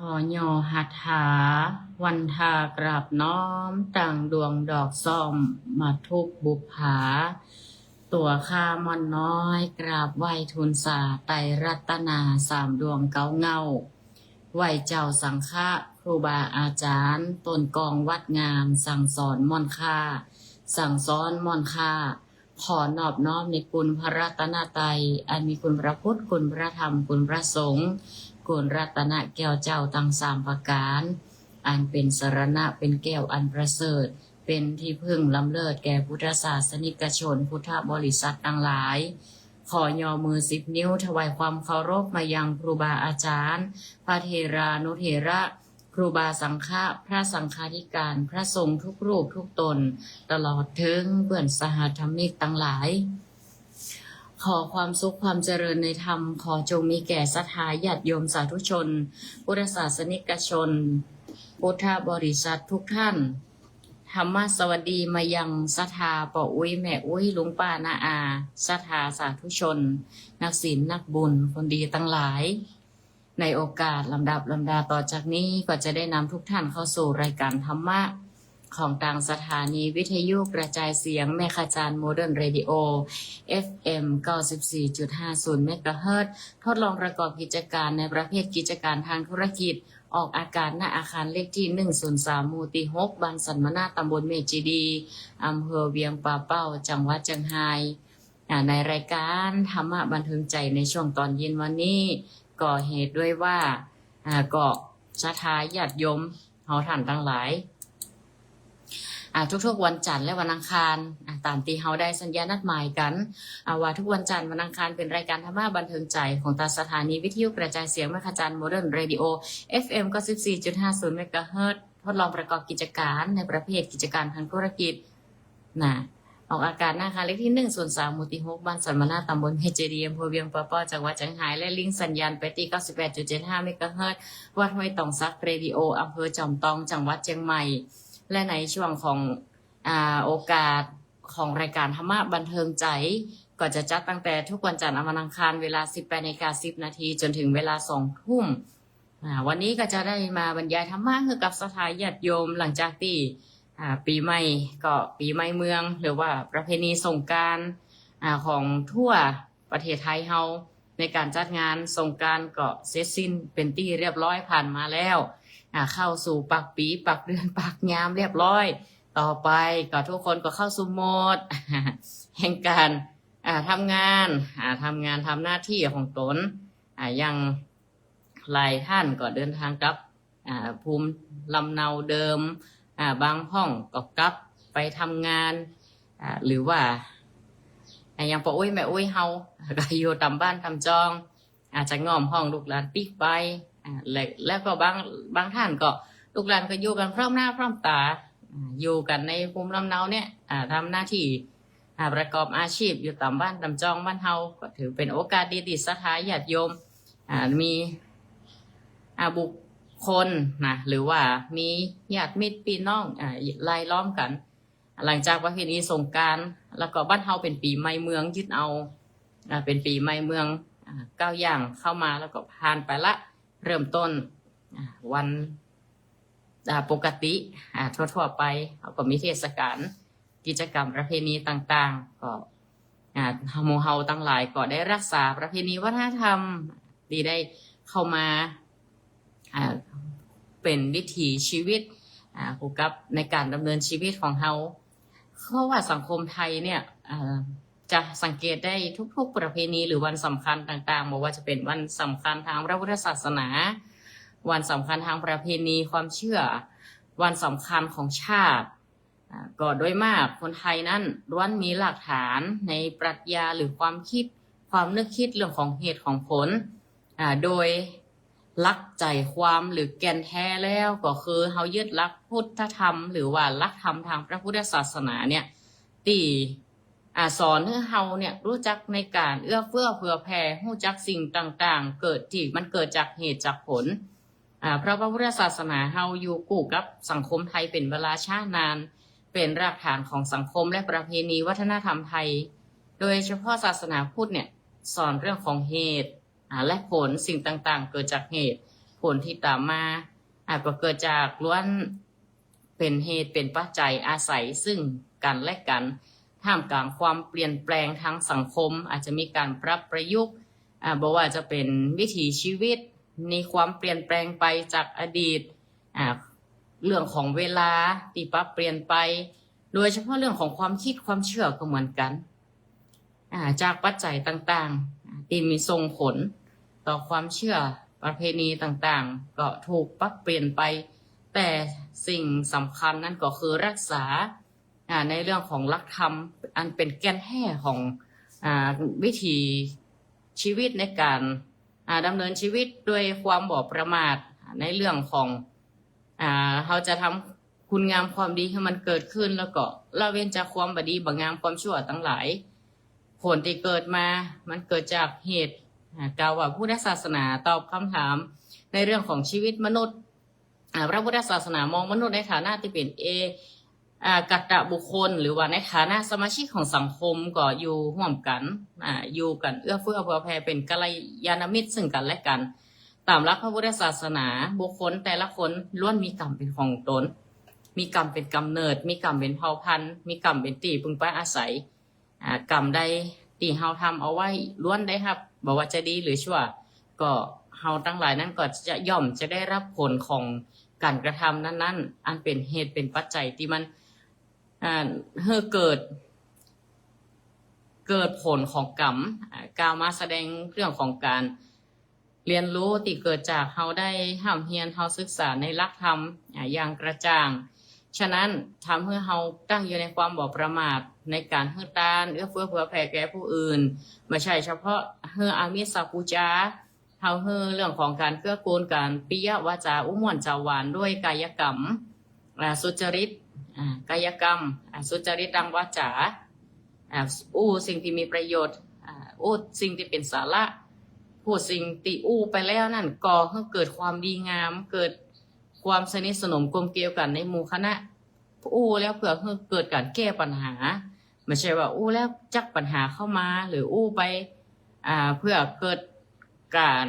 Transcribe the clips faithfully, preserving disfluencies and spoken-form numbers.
ขอย่อหัตถา วันทากราบน้อม ตั้งดวงดอกส้ม มาทุกบุปผา ตั๋วข้าม่อนน้อย กราบไหว้ทูลสา ไตรรัตนาสามดวงเก๊าเหง้า ไหว้เจ้าสังฆะ ครูบาอาจารย์ ต้นกองวัดงาม สั่งสอนม่อนข้า สั่งสอนม่อนข้า ขอนอบน้อมในคุณพระรัตนตรัย อันมีคุณพระพุทธ คุณพระธรรม คุณพระสงฆ์ คุณรัตนแก้วเจ้าทั้งสามประก๋าน อันเป๋นสรณะ เป๋นแก้วอันประเสริฐ เป๋นตี้พึ่งล้ำเลิศแก่พุทธศาสนิกชน พุทธบริษัทตังหลาย ขอย่อมือสิบนิ้ว ถวายความเคารพมายังครูบาอาจารย์ พระเถรานุเถระ ครูบาสังฆะ พระสังฆาธิการ พระสงฆ์ทุกรูปทุกต๋น ตลอดเถิงเปื้อนสหธรรมิกตังหลาย ขอความสุขความเจริญในธรรม ขอจงมีแก่ศรัทธาญาติโยมสาธุชน พุทธศาสนิกชน พุทธบริษัททุกท่าน ธรรมสวัสดีมายังศรัทธาป้ออุ๊ยแม่อุ๊ย ลุงป้าน้าอา ศรัทธาสาธุชน นักศีลนักบุญ คนดีตังหลาย ในโอกาสลำดับลำดาต่อจากนี้ ก็จะได้นำทุกท่านเข้าสู่รายการธรรมะ ของตางสถานีวิทยุกระจายเสียงแม่ขจาร Modern Radio เอฟเอ็ม เก้าสิบสี่จุดห้าศูนย์ เมกะเฮิรตซ์ ทดลองประกอบกิจการในประเภทกิจการทางธุรกิจ ออกอากาศ ณ อาคารเลขตี้ หนึ่งศูนย์สาม หมู่ตี้ หก บ้านสันมะนา ตำบลเมเจดีย์ อำเภอเวียงป่าเป้า จังหวัดเจียงฮาย อ่า ในรายการธรรมะบันเทิงใจ๋ในช่วงต๋อนเย็นวันนี้ ก็เหตุด้วยว่า อ่า ก็ศรัทธาญาติโยมเฮาท่านตังหลาย อ่า ทุกๆวันจันทร์และวันอังคาร อ่า ต๋ามตี้เฮาได้สัญญานัดหมายกั๋น อ่า ว่าทุกวันจันทร์วันอังคารเป๋นรายการธรรมะบันเทิงใจ๋ของตางสถานีวิทยุกระจายเสียงแม่ขจาร Modern Radio เอฟเอ็ม เก้าสิบสี่จุดห้าศูนย์ เมกะเฮิรตซ์ ทดลองประกอบกิจการในประเภทกิจการทางธุรกิจ นะ ออกอากาศ ณ อาคารเลขตี้ หนึ่งศูนย์สาม หมู่ตี้ หก บ้านสันมะนา ตำบลเมเจดีย์ อำเภอเวียงป่าเป้า จังหวัดเจียงฮาย และลิงก์สัญญาณไปตี้ เก้าสิบแปดจุดเจ็ดห้า เมกะเฮิรตซ์ วัดห้วยตองสัก Radio อำเภอจอมตอง จังหวัดเจียงใหม่ และในช่วงของ อ่า โอกาสของรายการธรรมะบันเทิงใจ๋ ก็จะจัดตั้งแต่ทุกวันจันทร์ วันอังคาร เวลา สิบแปดนาฬิกาสิบนาที จ๋นเถิงเวลา สองทุ่ม อ่า วันนี้ก็จะได้มาบรรยายธรรมะหื้อกับศรัทธาญาติโยม หลังจากตี้ อ่า ปี๋ใหม่ ก็ปี๋ใหม่เมือง หรือว่าประเพณีสงกรานต์ อ่า ของทั่วประเทศไทยเฮา ในก๋านจัดงานสงกรานต์ก็เสร็จสิ้นเป๋นตี้เรียบร้อย ผ่านมาแล้ว อ่า เข้าสู่ปากปี๋ ปากเดือน ปากยามเรียบร้อย ต่อไปก็ทุกคนก็เข้าสู่โหมด แห่งก๋าน อ่า ทำงาน อ่า ทำงานทำหน้าตี้ของต๋น อ่า อย่างหลายท่านก็เดินทางกลับ อ่า ภูมิลำเนาเดิม อ่า บางพ่องก็กลับไปทำงาน อ่า หรือว่า อ่า อย่างป้ออุ๊ยแม่อุ๊ยเฮา ก็อยู่ต๋ามบ้านต๋ามจอง อาจจะง่อมห้องลูกหลานปิ๊กไป อ่า และ แล้วก็บาง บางท่านก็ลูกหลานก็อยู่กั๋นพร้อมหน้าพร้อมต๋า อ่า อยู่กั๋นในภูมิลำเนาเนี่ย อ่า ทำหน้าตี้ อ่า ประกอบอาชีพอยู่ต๋ามบ้านต๋ามจองบ้านเฮา ก็ถือเป๋นโอกาสดีตี้ศรัทธาญาติโยม อ่า มี อ่า บุคคลนะ หรือว่ามีญาติมิตรปี้น้อง อ่า รายล้อมกั๋น หลังจากประเพณีสงกรานต์ แล้วก็บ้านเฮาเป๋นปี๋ใหม่เมืองยึดเอา อ่า เป๋นปี๋ใหม่เมือง อ่า ก้าวย่างเข้ามาแล้วก็ผ่านไปละ เริ่มต้น อ่า วัน อ่า ปกติ อ่า ทั่วๆไป เฮาก็มีเทศกาล กิจกรรมประเพณีต่างๆ ก็ อ่า หมู่เฮาตังหลายก็ได้รักษาประเพณีวัฒนธรรม ตี้ได้เข้ามา อ่า เป๋นวิถีชีวิต อ่า คู่กับในก๋านดำเนินชีวิตของเฮา เพราะว่าสังคมไทยเนี่ย อ่า จะสังเกตได้ทุกๆประเพณีหรือวันสำคัญต่างๆ บ่ว่าจะเป๋นวันสำคัญตางพระพุทธศาสนา วันสำคัญตางประเพณีความเจื้อ วันสำคัญของชาติ อ่า ก็โดยมากคนไทยนั้นล้วนมีรากฐานในปรัชญาหรือความกึ๊ด ความนึกกึ๊ดเรื่องของเหตุของผล อ่า โดยหลักใจ๋ความหรือแก่นแท้แล้วก็คือเฮายึดหลักพุทธธรรม หรือว่าหลักธรรมตางพระพุทธศาสนาเนี่ย ตี้ อ่า สอนหื้อเฮาเนี่ยรู้จักในก๋านเอื้อเฟื้อเผื่อแผ่ ฮู้จักสิ่งต่างๆ เกิดตี้มันเกิดจากเหตุจากผล อ่า เพราะพระพุทธศาสนาเฮาอยู่คู่กับสังคมไทยเป๋นเวลาช้านาน เป๋นรากฐานของสังคมและประเพณีวัฒนธรรมไทย โดยเฉพาะศาสนาพุทธเนี่ยสอนเรื่องของเหตุ อ่า และผล สิ่งต่างๆ เกิดจากเหตุ ผ ผลตี้ต๋ามมา อ่า ก็เกิดจากล้วนเป๋นเหตุเป๋นปัจจัยอาศัยซึ่งกั๋นและกั๋น ท่ามกลางความเปลี่ยนแปลงตางสังคม อาจจะมีก๋านปรับประยุกต์ อ่า บ่ว่าจะเป๋นวิถีชีวิต มีความเปลี่ยนแปลงไปจากอดีต อ่า เรื่องของเวลาตี้ปรับเปลี่ยนไป โดยเฉพาะเรื่องของความกึ๊ดความเจื้อก็เหมือนกั๋น อ่า จากปัจจัยต่างๆ อ่า ตี้มีส่งผลต่อความเจื้อประเพณีต่างๆ ก็ถูกปรับเปลี่ยนไป แต่สิ่งสำคัญนั้นก็คือรักษา อ่า ในเรื่องของหลักธรรมอันเป๋นแก่นแท้ของ อ่า วิถีชีวิตในก๋าน อ่า ดำเนินชีวิตด้วยความบ่ประมาท ในเรื่องของ อ่า เฮาจะทำคุณงามความดีหื้อมันเกิดขึ้น แล้วก็ละเว้นจากความบ่ดีบ่งามความชั่วตังหลาย ผลตี้เกิดมามันเกิดจากเหตุ อ่า กล่าวว่าพุทธศาสนาตอบคำถามในเรื่องของชีวิตมนุษย์ อ่า พระพุทธศาสนามองมนุษย์ในฐานะตี้เป๋นเอ อ่า กตะบุคคล หรือว่าในฐานะสมาชิกของสังคมก็อยู่ฮ่วมกั๋น อ่า อยู่กั๋นเอื้อเฟื้อเผื่อแผ่ เป๋นกัลยาณมิตรซึ่งกั๋นและกั๋น ต๋ามหลักพระพุทธศาสนา บุคคลแต่ละคนล้วนมีกรรมเป๋นของตน มีกรรมเป๋นก๋ำเนิด มีกรรมเป๋นเผ่าพันธุ์ มีกรรมเป๋นตี้ปึงปะอาศัย อ่า กรรมใดตี้เฮาทำเอาไว้ล้วนได้ฮับ บ่ว่าจะดีหรือชั่ว ก็เฮาตังหลายนั้นก็จะย่อมจะได้ฮับผลของก๋านกระทำนั้นๆ อันเป๋นเหตุเป๋นปัจจัยตี้มัน อ่า หื้อเกิด เกิดผลของกรรม อ่า กล่าวมาแสดงเรื่องของก๋าน เฮียนฮู้ตี้เกิดจากเฮาได้ฮ่ำเฮียน เฮาศึกษาในหลักธรรม อ่า อย่างกระจ่าง ฉะนั้นทำหื้อเฮาตั้งอยู่ในความบ่ประมาทในก๋านหื้อตาน เอื้อเฟื้อเผื่อแผ่แก่ผู้อื่น บ่ใช่เฉพาะหื้ออามิสปู๋จา เฮาหื้อเรื่องของก๋านเกื้อกูลกั๋น ปิยวาจาอู้ม่วนจาหวานด้วยกายกรรม อ่า สุจริต อ่า กายกรรม อ่า สุจริตตังวาจา อ่า อู้สิ่งตี้มีประโยชน์ อ่า อู้สิ่งตี้เป๋นสาระ พูดสิ่งตี้อู้ไปแล้วนั้นก็หื้อเกิดความดีงาม เกิดความสนิทสนมกลมเกลียวกั๋นในหมู่คณะ อู้แล้วเพื่อหื้อเกิดก๋านแก้ปัญหา บ่ใช่ว่าอู้แล้วจักปัญหาเข้ามา หรืออู้ไป อ่า เพื่อเกิดก๋าน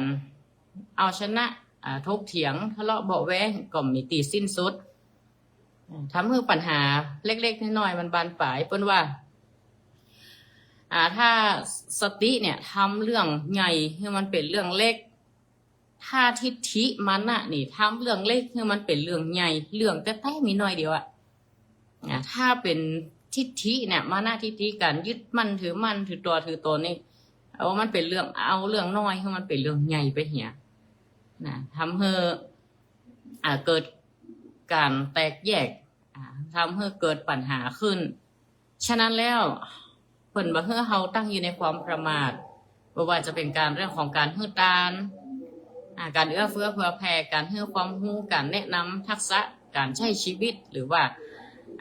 เอาชนะ อ่า ถกเถียง ทะเลาะเบาะแว้ง ก็บ่มีตี้สิ้นสุด อ่า ทำหื้อปัญหาเล็กๆ น้อยๆ มันบานปลาย เปิ้นว่า อ่า ถ้าสติเนี่ยทำเรื่องใหญ่หื้อมันเป๋นเรื่องเล็ก ถ้าทิฏฐิมานะนี่ทำเรื่องเล็กหื้อมันเป๋นเรื่องใหญ่ เรื่องแต๊ๆ มีน้อยเดียวอะ อ่า ถ้าเป๋นทิฏฐิเนี่ย มานะทิฏฐิ ก๋านยึดมั่นถือมั่น ถือตั๋วถือตนนี่ เอามันเป๋นเรื่อง เอาเรื่องน้อยหื้อมันเป๋นเรื่องใหญ่ไปเหีย นะ ทำหื้อ อ่า เกิดก๋านแตกแยก อ่า ทำหื้อเกิดปัญหาขึ้น ฉะนั้นแล้ว เปิ้นบ่หื้อเฮาตั้งอยู่ในความประมาท บ่ว่าจะเป๋นก๋านเรื่องของก๋านหื้อตาน อ่า ก๋านเอื้อเฟื้อเผื่อแผ่ ก๋านหื้อความฮู้ ก๋านแนะนำทักษะก๋านใจ๊ชีวิต หรือว่า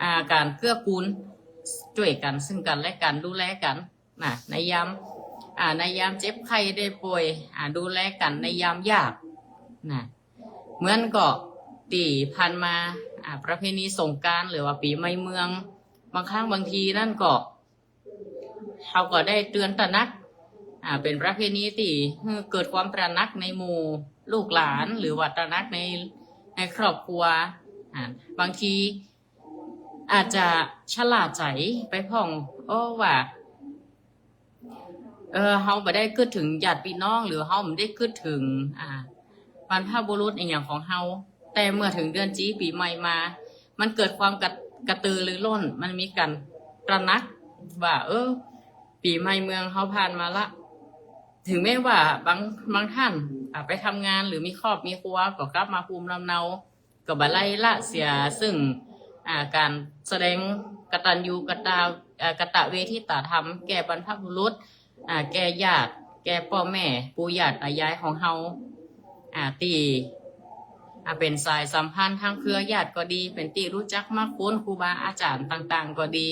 อ่า ก๋านเกื้อกูลจ้วยกั๋นซึ่งกั๋นและกั๋น ดูแลกั๋น นะ ในยาม อ่า ในยามเจ็บไข้ได้ป่วย อ่า ดูแลกั๋นในยามยาก นะ เหมือนก็ตี้ผ่านมา อ่า ประเพณีสงกรานต์ หรือว่าปี๋ใหม่เมือง บางครั้งบางทีนั้นก็ เฮาก็ได้เตือนตระหนัก อ่า เป๋นประเพณีตี้หื้อเกิดความตระหนักในหมู่ลูกหลาน หรือว่าตระหนักใน ในครอบครัว อ่า บางทีอาจจะชะล่าใจ๋ไปพ่อง โอ้ ว่า เออ เฮาบ่ได้กึ๊ดเถิงญาติปี้น้อง หรือเฮาบ่ได้กึ๊ดเถิง อ่า บรรพบุรุษอะหยังของเฮา แต่เมื่อเถิงเดือนจี๋ปี๋ใหม่มา มันเกิดความกระ กระตือรือร้น มันมีก๋านตระหนักว่า เออ ปี๋ใหม่เมืองเฮาผ่านมาละ เถิงแม้ว่าบาง บางต้าน อ่า ไปทำงานหรือมีครอบมีครัว ก็กลับมาภูมิลำเนา ก็บ่ไล่ละเสียซึ่ง อ่า ก๋านแสดงกตัญญูกตา เอ่อ กตเวทิตาธรรมแก่บรรพบุรุษ อ่า แก่ญาติ แก่ป้อแม่ ปู่ย่าตายายของเฮา อ่า ตี้ อ่า เป๋นสายสัมพันธ์ตางเครือญาติก็ดี เป๋นตี้ฮู้จักมักคุ้นครูบาอาจ๋ารย์ต่างๆ ก็ดี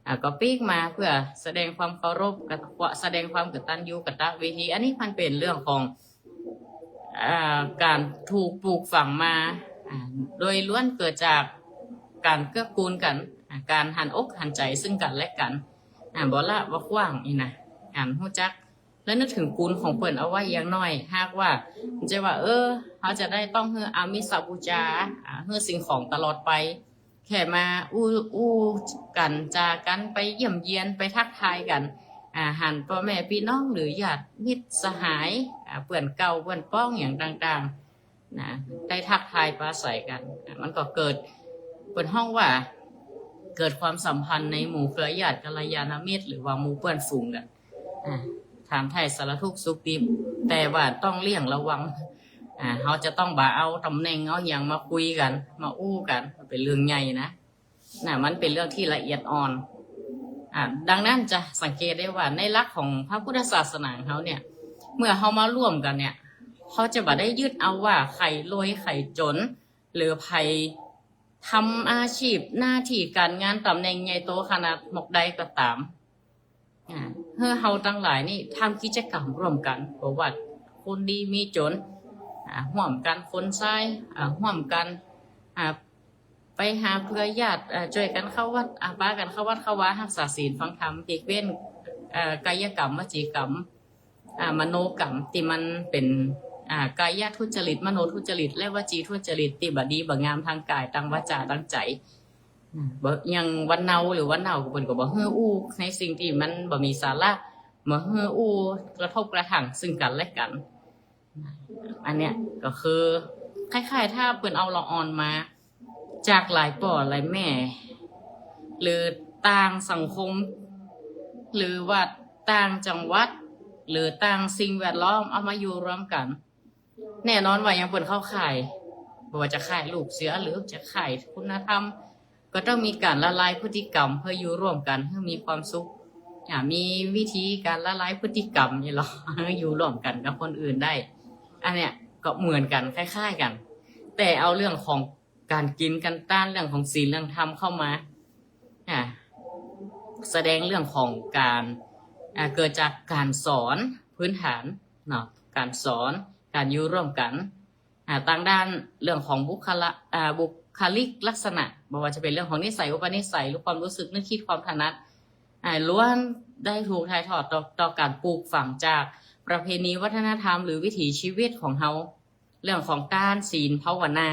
อ่า ก็ปิ๊กมาเพื่อแสดงความเคารพ กับแสดงความกตัญญูกตเวที อันนี้มันเป๋นเรื่องของ อ่า ก๋านถูกปลูกฝังมา อ่า โดยล้วนเกิดจากก๋านเกื้อกูลกั๋น อ่า ก๋านหันอกหันใจ๋ซึ่งกั๋นและกั๋น อ่า บ่ละบ่ขว้างนี่นะ ก๋านฮู้จัก และนึกเถิงบุญของเปิ้นเอาไว้อย่างน้อย หากว่า จะว่า เออ เฮาจะได้ต้องหื้ออามิสบูชา อ่า หื้อสิ่งของตลอดไป แค่มาอู้ อู้กั๋น จ๋ากั๋น ไปเยี่ยมเยียน ไปทักทายกั๋น อ่า หันป้อแม่ปี้น้อง หรือญาติมิตรสหาย อ่า เปื้อนเก่าเปื้อนป้องอย่างต่างๆ นะ ได้ทักทายปราศรัยกั๋น อ่ะ มันก็เกิด เปิ้นฮ้องว่า เกิดความสัมพันธ์ในหมู่เครือญาติกัลยาณมิตร หรือว่าหมู่เปื้อนฝูงกั๋น อ่ะ ถามไถ่สารทุกข์สุขดิบ แต่ว่าต้องเลี่ยงระวัง อ่ะ เฮาจะต้องบ่เอาต๋ำแหน่งเอาหยังมาคุยกั๋น มาอู้กั๋น มันเป๋นเรื่องใหญ่นะ น่ะ มันเป๋นเรื่องตี้ละเอียดอ่อน อ่า ดังนั้นจะสังเกตได้ว่าในหลักของพระพุทธศาสนาเฮาเนี่ย เมื่อเฮามาร่วมกั๋นเนี่ย เฮาจะบ่ได้ยึดเอาว่าใผรวยใผจน หรือใผทำอาชีพหน้าตี้ก๋านงานต๋ำแหน่งใหญ่โตขนาดหมกใดก็ต๋าม อ่า หื้อเฮาตังหลายนี่ทำกิจกรรมร่วมกั๋น บ่ว่าคนดีมีจน อ่า ฮ่วมกั๋นขนทราย อ่า ฮ่วมกั๋น อ่า ไปหาเครือญาติ อ่า จ้วยกั๋นเข้าวัด อ่า ปากั๋นเข้าวัดเข้าวา ฮักษาศีลฟังธรรม หลีกเว้น เอ่อ กายกรรม วจีกรรม อ่า มโนกรรม ตี้มันเป๋น อ่า กายทุจริต มโนทุจริต และวจีทุจริต ตี้บ่ดีบ่งามตางก๋าย ตางวาจา ตางใจ๋ อ่า บ่ อย่างวันเนาหรือวันเนา เปิ้นก็บ่หื้ออู้ในสิ่งตี้มันบ่มีสาระ บ่หื้ออู้กระทบกระทั่งซึ่งกั๋นและกั๋น อันเนี้ยก็คือ คล้ายๆ ถ้าเปิ้นเอาละอ่อนมาจากหลายป้อหลายแม่ หรือต่างสังคม หรือว่าต่างจังหวัด หรือต่างสิ่งแวดล้อม เอามาอยู่ร่วมกั๋น แน่นอนว่ายังเปิ้นเข้าข่าย บ่ว่าจะข่ายลูกเสือ หรือจะข่ายคุณธรรม ก็ต้องมีก๋านละลายพฤติกรรมเพื่ออยู่ร่วมกั๋นหื้อมีความสุข อ่า มีวิธีก๋านละลายพฤติกรรมนี่ลอ อยู่ร่วมกั๋นกับคนอื่นได้ อันเนี้ยก็เหมือนกั๋น คล้ายๆ กั๋น แต่เอาเรื่องของก๋านกิ๋นก๋านต้าน เรื่องของศีลเรื่องธรรมเข้ามา อ่า แสดงเรื่องของก๋าน อ่า เกิดจากก๋านสอนพื้นฐานเนาะ ก๋านสอน ก๋านอยู่ร่วมกั๋น อ่า ตางด้านเรื่องของบุคละ อ่า บุคลิกลักษณะ บ่ว่าจะเป๋นเรื่องของนิสัยอุปนิสัย หรือความรู้สึกนึกคิดความถนัด อ่า ล้วนได้ถูกถ่ายทอดต่อ ต่อก๋านปลูกฝังจากประเพณีวัฒนธรรม หรือวิถีชีวิตของเฮา เรื่องของต้าน ศีล ภาวนา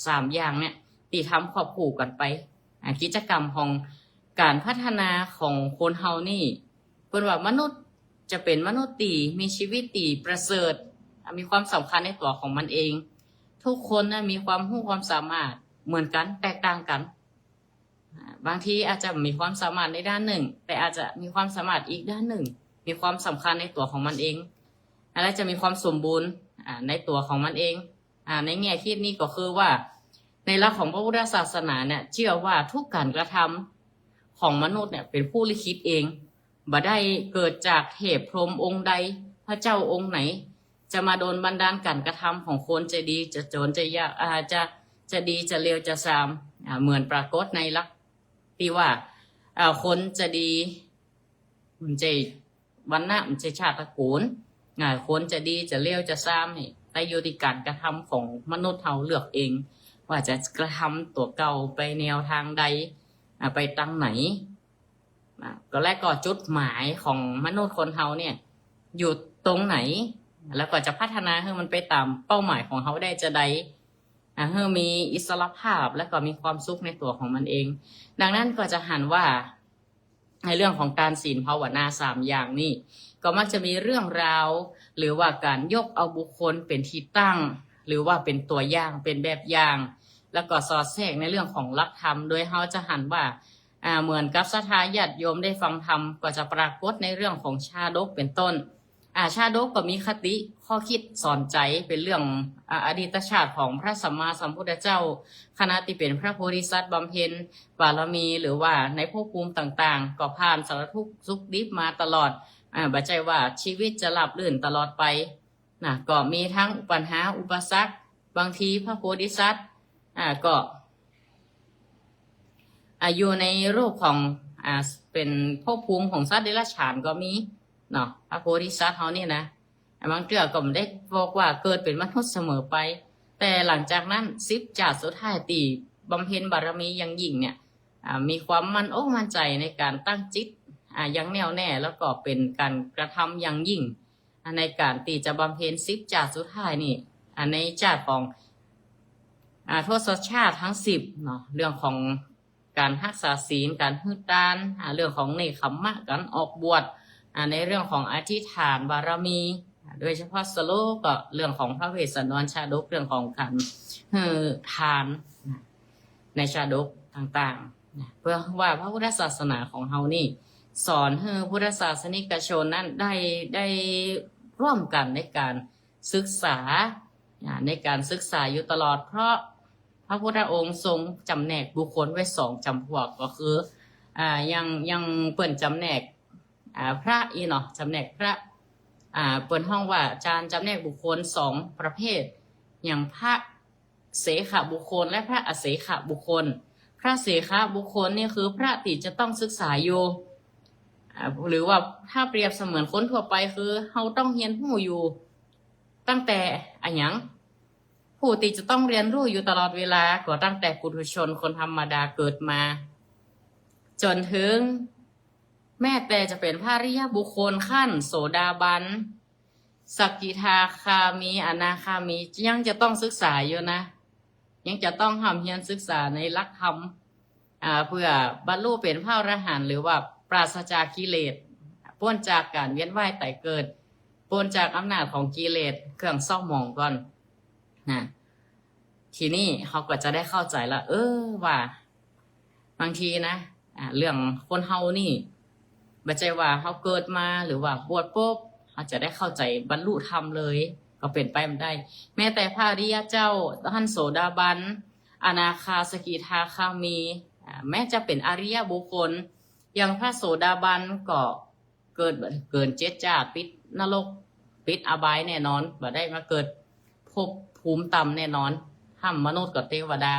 สามอย่างเนี่ย ตี้ทำควบคู่กั๋นไป อ่า กิจกรรมของก๋านพัฒนาของคนเฮานี่ เปิ้นว่ามนุษย์จะเป๋นมนุษย์ตี้มีชีวิตตี้ประเสริฐ อ่า มีความสำคัญในตั๋วของมันเอง ทุกคนนะมีความฮู้ความสามารถเหมือนกั๋น แตกต่างกั๋น อ่า บางทีอาจจะมีความสามารถในด้านนึ่ง แต่อาจจะมีความสามารถอีกด้านนึ่ง มีความสำคัญในตั๋วของมันเอง อ่า และจะมีความสมบูรณ์ อ่า ในตั๋วของมันเอง อ่า ในแง่คิดนี้ก็คือว่า ในหลักของพระพุทธศาสนาเนี่ย เจื้อว่าทุกก๋านกระทำของมนุษย์เนี่ยเป๋นผู้ลิขิตเอง บ่ได้เกิดจากเทพพรหมองค์ใด พระเจ้าองค์ไหน จะมาดลบันดาลก๋านกระทำของคน จะดีจะจน จะยาก อ่า จะ จะดีจะเลวจะซาม อ่า เหมือนปรากฏในหลักตี้ว่า อ่า คนจะดี บ่ใจ้วรรณะ บ่ใจ้ชาติตระกูล อ่า คนจะดีจะเลวจะซามนี่ แต่อยู่ตี้ก๋านกระทำของมนุษย์เฮาเลือกเอง ว่าจะกระทำตั๋วเก่าไปแนวตางใด อ่า ไปตางไหน อ่า ก็และก็จุดหมายของมนุษย์คนเฮาเนี่ย อยู่ตรงไหน แล้วก็จะพัฒนาหื้อมันไปต๋ามเป้าหมายของเฮาได้จาใด อ่า หื้อมีอิสรภาพ แล้วก็มีความสุขในตั๋วของมันเอง ดังนั้นก็จะหันว่า ในเรื่องของต้าน ศีล ภาวนา สามอย่างนี่ ก็มักจะมีเรื่องราว หรือว่าก๋านยกเอาบุคคลเป๋นตี้ตั้ง หรือว่าเป๋นตั๋วอย่าง เป๋นแบบอย่าง แล้วก็สอดแทรกในเรื่องของหลักธรรม โดยเฮาจะหันว่า อ่า เหมือนกับศรัทธาญาติโยมได้ฟังธรรม ก็จะปรากฏในเรื่องของชาดกเป๋นต้น อ่า ชาดกก็มีคติข้อคิดสอนใจ๋ เป๋นเรื่อง อ่า อดีตชาติของพระสัมมาสัมพุทธเจ้า ขณะตี้เป๋นพระโพธิสัตว์บำเพ็ญบารมี หรือว่าในภพภูมิต่างๆ ก็ผ่านสารทุกข์สุขดิบมาตลอด อ่า บ่ใจ้ว่าชีวิตจะราบรื่นตลอดไปนะ ก็มีทั้งปัญหาอุปสรรค บางทีพระโพธิสัตว์ อ่า ก็ อ่า อยู่ในรูปของ อ่า เป๋นภพภูมิของสัตว์เดรัจฉานก็มีเนาะ พระโพธิสัตว์เฮานี่นะ อ่า บางเตื้อก็บ่ได้บอกว่าเกิดเป๋นมนุษย์เสมอไป แต่หลังจากนั้นสิบชาติสุดท้ายตี้บำเพ็ญบารมีอย่างยิ่งเนี่ย อ่า มีความมั่นอกมั่นใจ๋ในก๋านตั้งจิต อ่า อย่างแน่วแน่ แล้วก็เป๋นก๋านกระทำอย่างยิ่ง อ่า ในก๋านตี้จะบำเพ็ญสิบจาติสุดท้ายนี่ อ่า ในจาติของ อ่า ทศชาติตึงสิบเนาะ เรื่องของก๋านฮักษาศีล ก๋านหื้อตาน อ่า เรื่องของเนกขัมมะ ก๋านออกบวช อ่า ในเรื่องของอธิษฐานบารมี อ่า โดยเฉพาะสโลก็เรื่องของพระเวสสันดรชาดก เรื่องของก๋านหื้อตาน ในชาดกต่างๆ นะ เปื้อว่าพระพุทธศาสนาของเฮานี่ สอนหื้อพุทธศาสนิกชนนั้นได้ ได้ร่วมกั๋นในก๋านศึกษา อ่า ในก๋านศึกษาอยู่ตลอด เพราะพระพุทธองค์ทรงจ๋ำแนกบุคคลไว้สองจ๋ำพวก ก็คือ อ่า อย่าง อย่างเปิ้นจ๋ำแนก อ่า พระอี้เนาะ จ๋ำแนกพระ อ่า เปิ้นฮ้องว่าจานจ๋ำแนกบุคคลสองประเภท อย่างพระ เสขบุคคลและพระอเสขบุคคล พระเสขบุคคลนี่คือพระตี้จะต้องศึกษาอยู่ อ่า หรือว่าถ้าเปรียบเสมือนคนทั่วไปคือเฮาต้องเฮียนฮู้อยู่ ตั้งแต่อะหยัง ผู้ตี้จะต้องเรียนรู้อยู่ตลอดเวลา ก็ตั้งแต่ปุถุชนคนธรรมดาเกิดมา จ๋นเถิง แม้แต่จะเป๋นพระอริยบุคคลขั้นโสดาบัน สกิทาคามี อนาคามี ยังจะต้องศึกษาอยู่นะ ยังจะต้องฮ่ำเฮียนศึกษาในหลักธรรม อ่า เปื้อบรรลุเป๋นพระอรหันต์ หรือว่าปราศจากกิเลส ป๊นจากก๋านเวียนว่ายต๋ายเกิด ป๊นจากอำนาจของกิเลสเครื่องเศร้าหมองก่อนนะ ทีนี้เฮาก็จะได้เข้าใจ๋ละ เออ ว่าบางทีนะ อ่า เรื่องคนเฮานี่ บ่ใจ้ว่าเฮาเกิดมาหรือว่าบวชปุ๊บ เฮาจะได้เข้าใจ๋บรรลุธรรมเลย ก็เป๋นไปบ่ได้ แม้แต่พระอริยเจ้า ต้านโสดาบัน อนาคา สกิทาคามี อ่า แม้จะเป๋นอริยบุคคล อย่างพระโสดาบันก็เกิด เกินเจ็ดจาติ ปิดนรก ปิดอบายแน่นอน บ่ได้มาเกิดภพภูมิต่ำแน่นอน ฮ่ำมนุษย์ก็เตวดา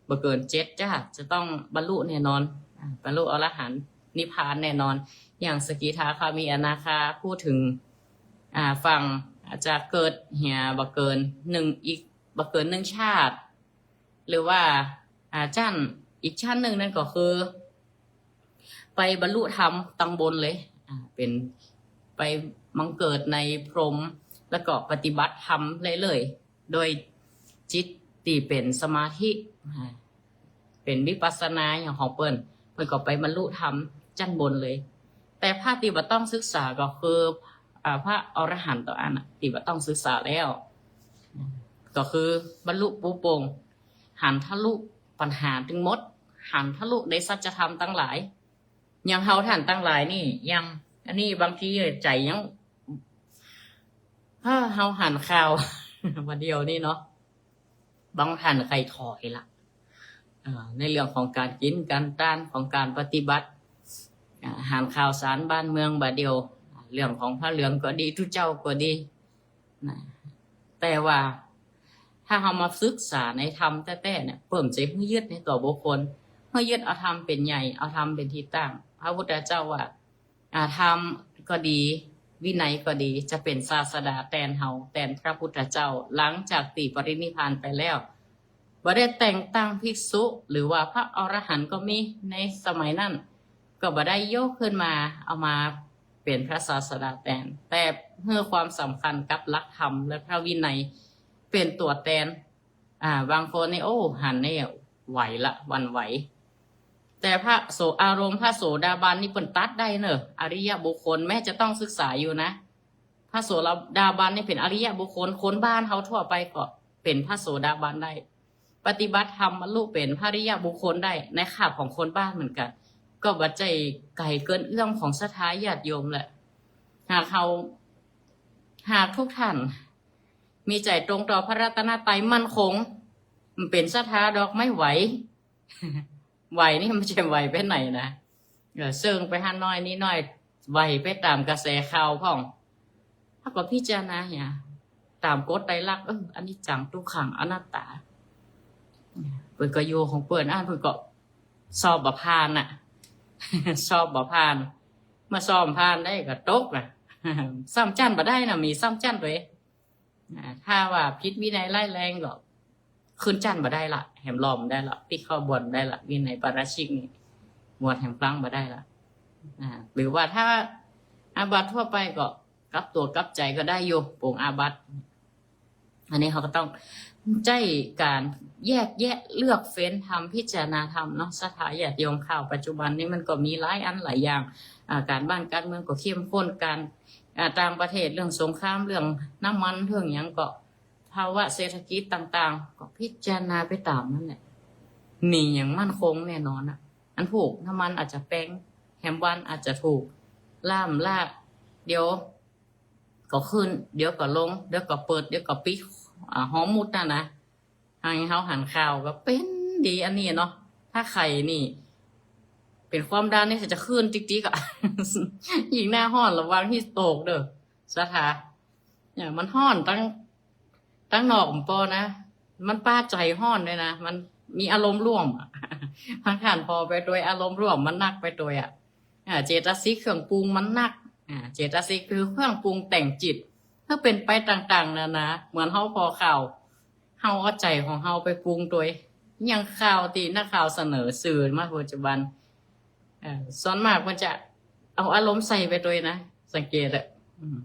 บ่เกินเจ็ดจาติ จะต้องบรรลุแน่นอน อ่า บรรลุอรหันต์นิพพานแน่นอน อย่างสกิทาคามี อนาคา พูดเถิง อ่า ฟั่ง อาจจะเกิดเหียบ่เกินหนึ่ง อีกบ่เกินหนึ่งชาติ หรือว่า อ่า จั้น อีกชั้นนึ่งนั้นก็คือ ไปบรรลุธรรมตังบนเลย อ่า เป๋น ไปบังเกิดในพรหม แล้วก็ปฏิบัติธรรมเรื่อยๆ โดยจิตตี้เป๋นสมาธิ อ่า เป๋นวิปัสสนาอย่างของเปิ้น เปิ้นก็ไปบรรลุธรรมจั้นบนเลย แต่พระตี้บ่ต้องศึกษาก็คือ อ่า พระอรหันต์เต้าอั้นน่ะ ตี้บ่ต้องศึกษาแล้ว ก็คือบรรลุปูโป่ง หันทะลุปัญหาตึงหมด หันทะลุในสัจธรรมตังหลาย อย่างเฮาต้านตังหลายนี่ อย่างอันนี้บางทีใจ๋ยัง เฮ้อ เฮาหันข่าว บ่าเดี่ยวนี้เนาะ บางต้านใค่ถอยละ เอ่อ ในเรื่องของก๋านกิ๋นก๋านตาน ของก๋านปฏิบัติ อ่า หันข่าวสารบ้านเมืองบ่าเดี่ยว เรื่องของผ้าเหลืองก็ดี ตุ๊เจ้าก็ดี นะ แต่ว่าถ้าเฮามาศึกษาในธรรมแต๊ๆ เนี่ย เปิ้นจะหื้อยึดในตั๋วบุคคล หื้อยึดเอาธรรมเป๋นใหญ่ เอาธรรมเป๋นตี้ตั้ง พระพุทธเจ้าว่า อ่า ธรรมก็ดี วินัยก็ดี จะเป๋นศาสดาแตนเฮา แตนพระพุทธเจ้า หลังจากตี้ปรินิพพานไปแล้ว บ่ได้แต่งตั้งภิกษุ หรือว่าพระอรหันต์ก็มีในสมัยนั้น ก็บ่ได้ยกขึ้นมา เอามาเป๋นพระศาสดาแตน แต่หื้อความสำคัญกับหลักธรรมและพระวินัยเป๋นตั๋วแตน อ่า บางคนนี่ โอ้ หันนี่ไหวละ หวั่นไหว แต่พระโส อารมณ์พระโสดาบันนี่เปิ้นตัดได้เน่อ อริยบุคคลแม้จะต้องศึกษาอยู่นะ พระโสดาบันนี่เป๋นอริยบุคคล คนบ้านเฮาทั่วไปก็เป๋นพระโสดาบันได้ ปฏิบัติธรรมบรรลุเป๋นพระอริยบุคคลได้ ในคาบของคนบ้านเหมือนกั๋น ก็บ่ใจ้ไก๋เกินเอื้อมของศรัทธาญาติโยมแหละ หากเฮา หากทุกท่าน มีใจ๋ตรงต่อพระรัตนตรัยมั่นคง มันเป๋นศรัทธาดอก ไม่ไหว ไหวนี่มันจะไหวไปไหนนะ เออ เซิ่งไปหั้นน้อยนี่น้อย ไหวไปต๋ามกระแสข่าวพ่อง แล้วก็พิจารณาเหีย ต๋ามกฎไตรลักษณ์ เออ อนิจจัง ตุ๊กขัง อนัตตา เปิ้นก็อยู่ของเปิ้น อันเปิ้นก็สอบบ่ผ่านน่ะ สอบบ่ผ่าน มาสอบผ่านได้ก็ตกน่ะ ซ้ำจั้นบ่ได้น่ะ มีซ้ำจั้นตวย อ่า ถ้าว่าผิดวินัยร้ายแรงก็ขึ้นจั้นบ่ได้ละ แหมลองบ่ได้ละ ติเข้าบวชบ่ได้ละ วินัยปาราชิกนี่ บวชแหมพลั้งบ่ได้ละ อ่า หรือว่าถ้าอาบัติทั่วไปก็ กับตั๋วกับใจ๋ก็ได้อยู่ ปลงอาบัติ อันนี้เฮาก็ต้องใจ๊ก๋านแยกแยะเลือกเฟ้นธรรม พิจารณาธรรมเนาะ ศรัทธาญาติโยม ข่าวปัจจุบันนี้มันก็มีหลายอันหลายอย่าง อ่า ก๋านบ้านก๋านเมืองก็เข้มข้น ก๋าน อ่า ต่างประเทศ เรื่องสงคราม เรื่องน้ำมัน เรื่องหยังก็ ภาวะเศรษฐกิจต่างๆ ก็พิจารณาไปต๋ามนั้นแหละ มีหยังมั่นคงแน่นอนอะ อันพู้นน้ำมันอาจจะแปง แหมวันอาจจะถูก ล้ามล้า เดี๋ยวก็ขึ้น เดี๋ยวก็ลง เดี๋ยวก็เปิด เดี๋ยวก็ปิด อ่า ฮอร์มุซนั่นนะ หัน เฮาหันข่าวก็เป๋นดีอันนี้เนาะ ถ้าใค่นี่ เป๋นความดันนี่จะขึ้นติ๊กๆ อะ ยิ่งหน้าฮ้อนระวังฮีทสโตรกเด้อ ศรัทธา เนี่ย มันฮ้อนตัง ตังนอกบ่ปอนะ มันปาใจ๋ฮ้อนด้วยนะ มันมีอารมณ์ร่วมอะ มันขันพอไปตวย อารมณ์ร่วมมันหนักไปตวยอะ อ่า เจตสิกเครื่องปรุงมันหนัก อ่า เจตสิกคือเครื่องปรุงแต่งจิต ก็เป๋นไปต่างๆ นานา เหมือนเฮาผ่อข่าว เฮาเอาใจ๋ของเฮาไปปรุงตวย อย่างข่าวตี้นักข่าวเสนอสื่อมาปัจจุบัน เอ่อ ส่วนมากมันจะเอาอารมณ์ใส่ไปตวยนะ สังเกตอะ อืม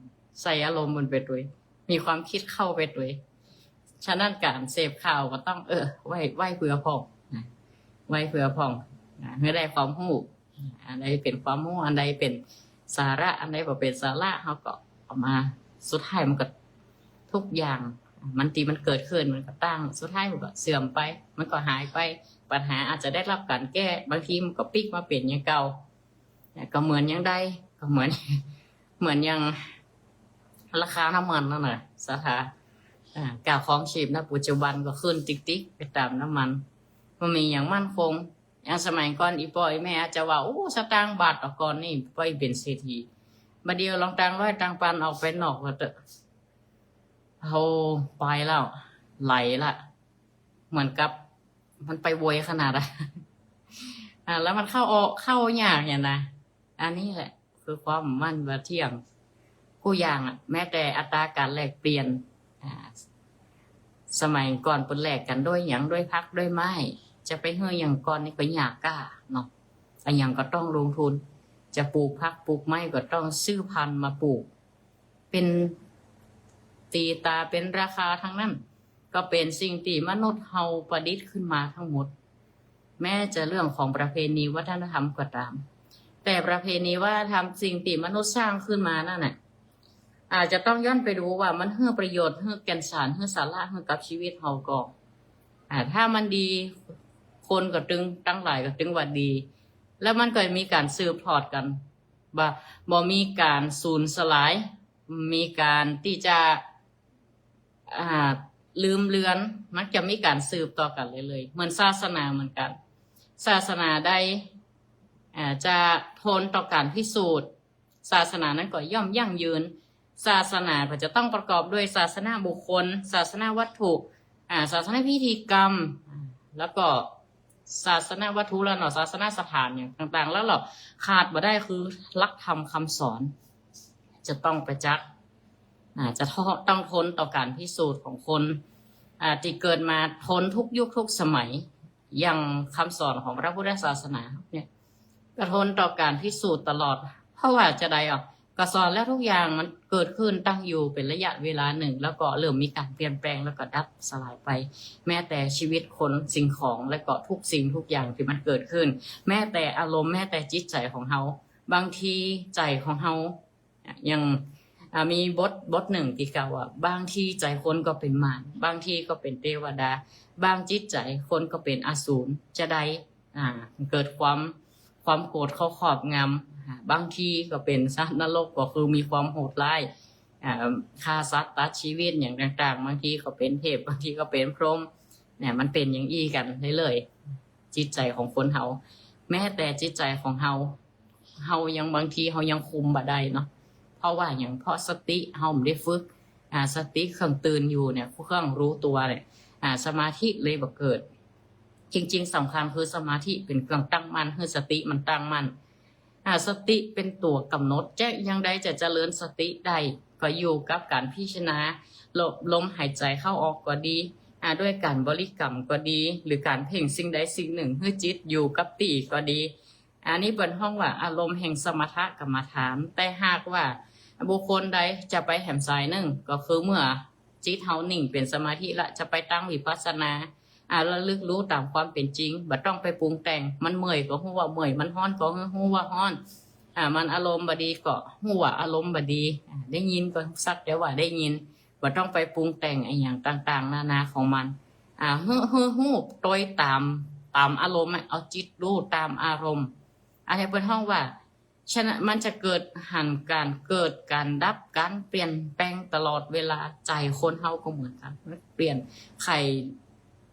ใส่อารมณ์มันไปตวย มีความคิดเข้าไปตวย ฉะนั้นก๋านเสพข่าวก็ต้อง เออ ไว้ ไว้เผื่อพ่องนะ ไว้เผื่อพ่องนะ หื้อได้ความฮู้ อันใดเป๋นความฮู้ อันใดเป๋นสาระ อันใดบ่เป๋นสาระ เฮาก็เอามา สุดท้ายมันก็ ทุกอย่าง มันตี้มันเกิดขึ้น มันก็ตั้ง สุดท้ายมันก็เสื่อมไป มันก็หายไป ปัญหาอาจจะได้รับก๋านแก้ บางทีมันก็ปิ๊กมาเป๋นอย่างเก่า ก็เหมือนอย่างใด ก็เหมือน เหมือนอย่างราคาน้ำมันนั่นน่ะ ศรัทธา อ่า ค่าครองชีพ ณ ปัจจุบันก็ขึ้นติ๊กๆ ไปต๋ามน้ำมัน บ่มีหยังมั่นคง อย่างสมัยก่อนอี่ป้ออี่แม่อาจจะว่า โอ้ สตางค์บาทต่อก่อนนี่ ป้ออี่เป๋นเศรษฐี บ่าเดี่ยวลองตังค์ร้อยตังค์ปันออกไปนอกก็เต๊อะ โอ้ ไปแล้ว ไหลละ เหมือนกับมันไปไวขนาดอะ อ่า แล้วมันเข้าออก เข้ายากเนี่ยนะ อันนี้แหละคือความบ่เที่ยง กู้อย่างอะ แม้แต่อัตราก๋านแลกเปลี่ยน อ่า สมัยก่อนเปิ้นแลกกั๋นด้วยหยัง ด้วยผัก ด้วยไม้ จะไปหื้อหยังก่อนนี่ก็ยากก้าเนาะ อะหยังก็ต้องลงทุน จะปลูกผักปลูกไม้ก็ต้องซื้อพันธุ์มาปลูก เป๋นตี้ต๋า เป๋นราคาตังนั้น ก็เป๋นสิ่งตี้มนุษย์เฮาประดิษฐ์ขึ้นมาตังหมด แม้จะเรื่องของประเพณีวัฒนธรรมก็ต๋าม แต่ประเพณีวัฒนธรรมสิ่งตี้มนุษย์สร้างขึ้นมานั่นน่ะ อาจจะต้องย้อนไปดูว่ามันหื้อประโยชน์ หื้อแก่นสาร หื้อสาระ หื้อกับชีวิตเฮาก่อ อ่า ถ้ามันดี คนก็ตึง ตังหลายก็ตึงว่าดี แล้วมันก็มีก๋านสืบทอดกั๋น บ่ บ่มีก๋านสูญสลาย มีก๋านตี้จะ อ่า ลืมเลือน มันจะมีก๋านสืบต่อกั๋นเรื่อยๆ เหมือนศาสนาเหมือนกั๋น ศาสนาใด อ่า จะทนต่อก๋านพิสูจน์ ศาสนานั้นก็ย่อมยั่งยืน ศาสนาก็จะต้องประกอบด้วยศาสนบุคคล ศาสนวัตถุ อ่า ศาสนพิธีกรรม อ่า แล้วก็ศาสนวัตถุแล้วเนาะ ศาสนสถานอย่างต่างๆ แล้วเนาะ ขาดบ่ได้คือหลักธรรมคำสอน จะต้องประจักษ์ อ่า จะต้อง ต้องทนต่อก๋านพิสูจน์ของคน อ่า ตี้เกิดมาทนทุกยุคทุกสมัย อย่างคำสอนของพระพุทธศาสนาเนี่ย ก็ทนต่อก๋านพิสูจน์ตลอด เพราะว่าจะใดอ่ะ ก็สอนแล้วทุกอย่างมันเกิดขึ้นตั้งอยู่เป๋นระยะเวลาหนึ่ง แล้วก็เริ่มมีก๋านเปลี่ยนแปลง แล้วก็ดับสลายไป แม้แต่ชีวิตคนสิ่งของ และก็ทุกสิ่งทุกอย่างตี้มันเกิดขึ้น แม้แต่อารมณ์ แม้แต่จิตใจ๋ของเฮา บางทีใจ๋ของเฮา อย่าง อ่า มีบท บทหนึ่งตี้กล่าวว่า บางทีใจ๋คนก็เป๋นมาร บางทีก็เป๋นเตวดา บางจิตใจ๋คนก็เป๋นอสูร จะใด อ่า เกิดความ ความโกรธเข้าครอบงำ อ่า บางทีก็เป๋นสัตว์นรก ก็คือมีความโหดร้าย อ่า ฆ่าสัตว์ตัดชีวิตอย่างต่างๆ บางทีก็เป๋นเทพ บางทีก็เป๋นพรหม เนี่ย มันเป๋นอย่างอี้กั๋นเรื่อยๆ จิตใจ๋ของคนเฮา แม้แต่จิตใจ๋ของเฮา เฮายัง บางทีเฮายังคุมบ่ได้เนาะ เพราะว่าหยัง เพราะสติเฮาบ่ได้ฝึก อ่า สติเครื่องตื่นอยู่เนี่ย เครื่องรู้ตั๋วเนี่ย อ่า สมาธิเลยบ่เกิด จริงๆ สำคัญคือสมาธิเป๋นเครื่องตั้งมั่น หื้อสติมันตั้งมั่น อ่า สติเป๋นตั๋วกำหนด จะอย่างใดจะเจริญสติได้ ก็อยู่กับก๋านพิจารณา ลม ลมหายใจ๋เข้าออกก็ดี อ่า ด้วยก๋านบริกรรมก็ดี หรือก๋านเพ่งสิ่งใดสิ่งหนึ่ง หื้อจิตอยู่กับตี้ก็ดี อันนี้เปิ้นฮ้องว่าอารมณ์แห่งสมถกรรมฐาน แต่หากว่า บุคคลใดจะไปแหมสายนึ่ง ก็คือเมื่อจิตเฮานิ่งเป๋นสมาธิละ จะไปตั้งวิปัสสนา อ่า ระลึกรู้ต๋ามความเป๋นจริง บ่ต้องไปปรุงแต่ง มันเมื่อยก็ฮู้ว่าเมื่อย มันฮ้อนก็ฮู้ว่าฮ้อน อ่า มันอารมณ์บ่ดีก็ฮู้ว่าอารมณ์บ่ดี อ่า ได้ยินก็สักแต่ว่าได้ยิน บ่ต้องไปปรุงแต่งอะหยังต่างๆ นานาของมัน อ่า หื้อ หื้อฮู้โตยต๋าม ต๋ามอารมณ์อะ เอาจิตรู้ต๋ามอารมณ์ อันนี้เปิ้นฮ้องว่า ฉะนั้นมันจะเกิดหันก๋านเกิด ก๋านดับ ก๋านเปลี่ยนแปลงตลอดเวลา ใจ๋คนเฮาก็เหมือนกั๋น มันเปลี่ยน ใผ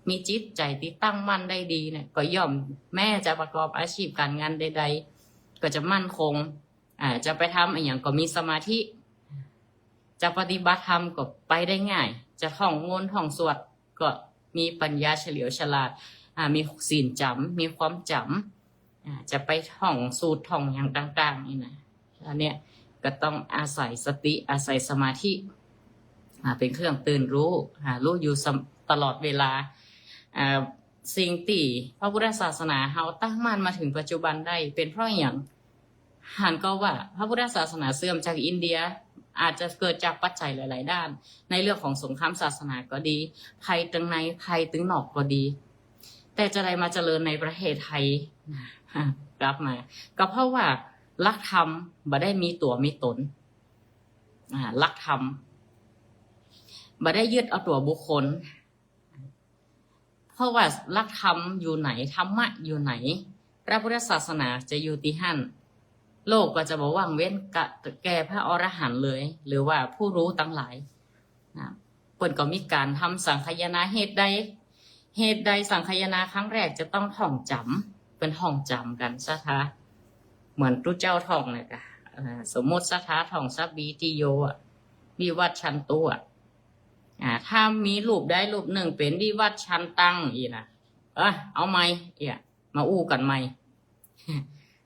มีจิตใจ๋ตี้ตั้งมั่นได้ดีเนี่ย ก็ย่อมแม้จะประกอบอาชีพก๋านงานใดๆ ก็จะมั่นคง อ่า จะไปทำอะหยังก็มีสมาธิ จะปฏิบัติธรรมก็ไปได้ง่าย จะท่องมนต์ท่องสวดก็มีปัญญาเฉลียวฉลาด อ่า มีศีลจ๋ำ มีความจ๋ำ อ่า จะไปท่องสูตรท่องหยังต่างๆ นี่นะ อันเนี้ยก็ต้องอาศัยสติ อาศัยสมาธิ อ่า เป๋นเครื่องตื่นรู้ อ่า รู้อยู่สม- ตลอดเวลา อ่า สิ่งตี้พระพุทธศาสนาเฮาตั้งมั่นมาเถิงปัจจุบันได้ เป๋นเพราะอะหยัง หันก็ว่าพระพุทธศาสนาเสื่อมจากอินเดีย อาจจะเกิดจากปัจจัยหลายๆ ด้าน ในเรื่องของสงครามศาสนาก็ดี ภัยตึงใน ภัยตึงนอกก็ดี แต่จะได้มาเจริญในประเทศไทย กลับมา ก็เพราะว่าหลักธรรมบ่ได้มีตั๋วมีต๋น อ่า หลักธรรมบ่ได้ยึดเอาตั๋วบุคคล เพราะว่าหลักธรรมอยู่ไหน ธรรมะอยู่ไหน พระพุทธศาสนาจะอยู่ตี้หั้น โลกก็จะบ่ว่างเว้นกะแก่พระอรหันต์เลย หรือว่าผู้รู้ตังหลาย นะ เปิ้นก็มีก๋านทำสังคายนา เหตุใด เหตุใดสังคายนาครั้งแรกจะต้องท่องจ๋ำ เปิ้นท่องจ๋ำกั๋น ศรัทธา เหมือนตุ๊เจ้าท่องเนี่ยกะ อ่า สมมุติศรัทธาท่องสัพพีติโยอะ วิวัชชันตุอะ อ่า ถ้ามีรูปใดรูปนึ่งเป๋นวิวัชชันตังอี้นะ เออ เอาใหม่ เอี้ย มาอู้กั๋นใหม่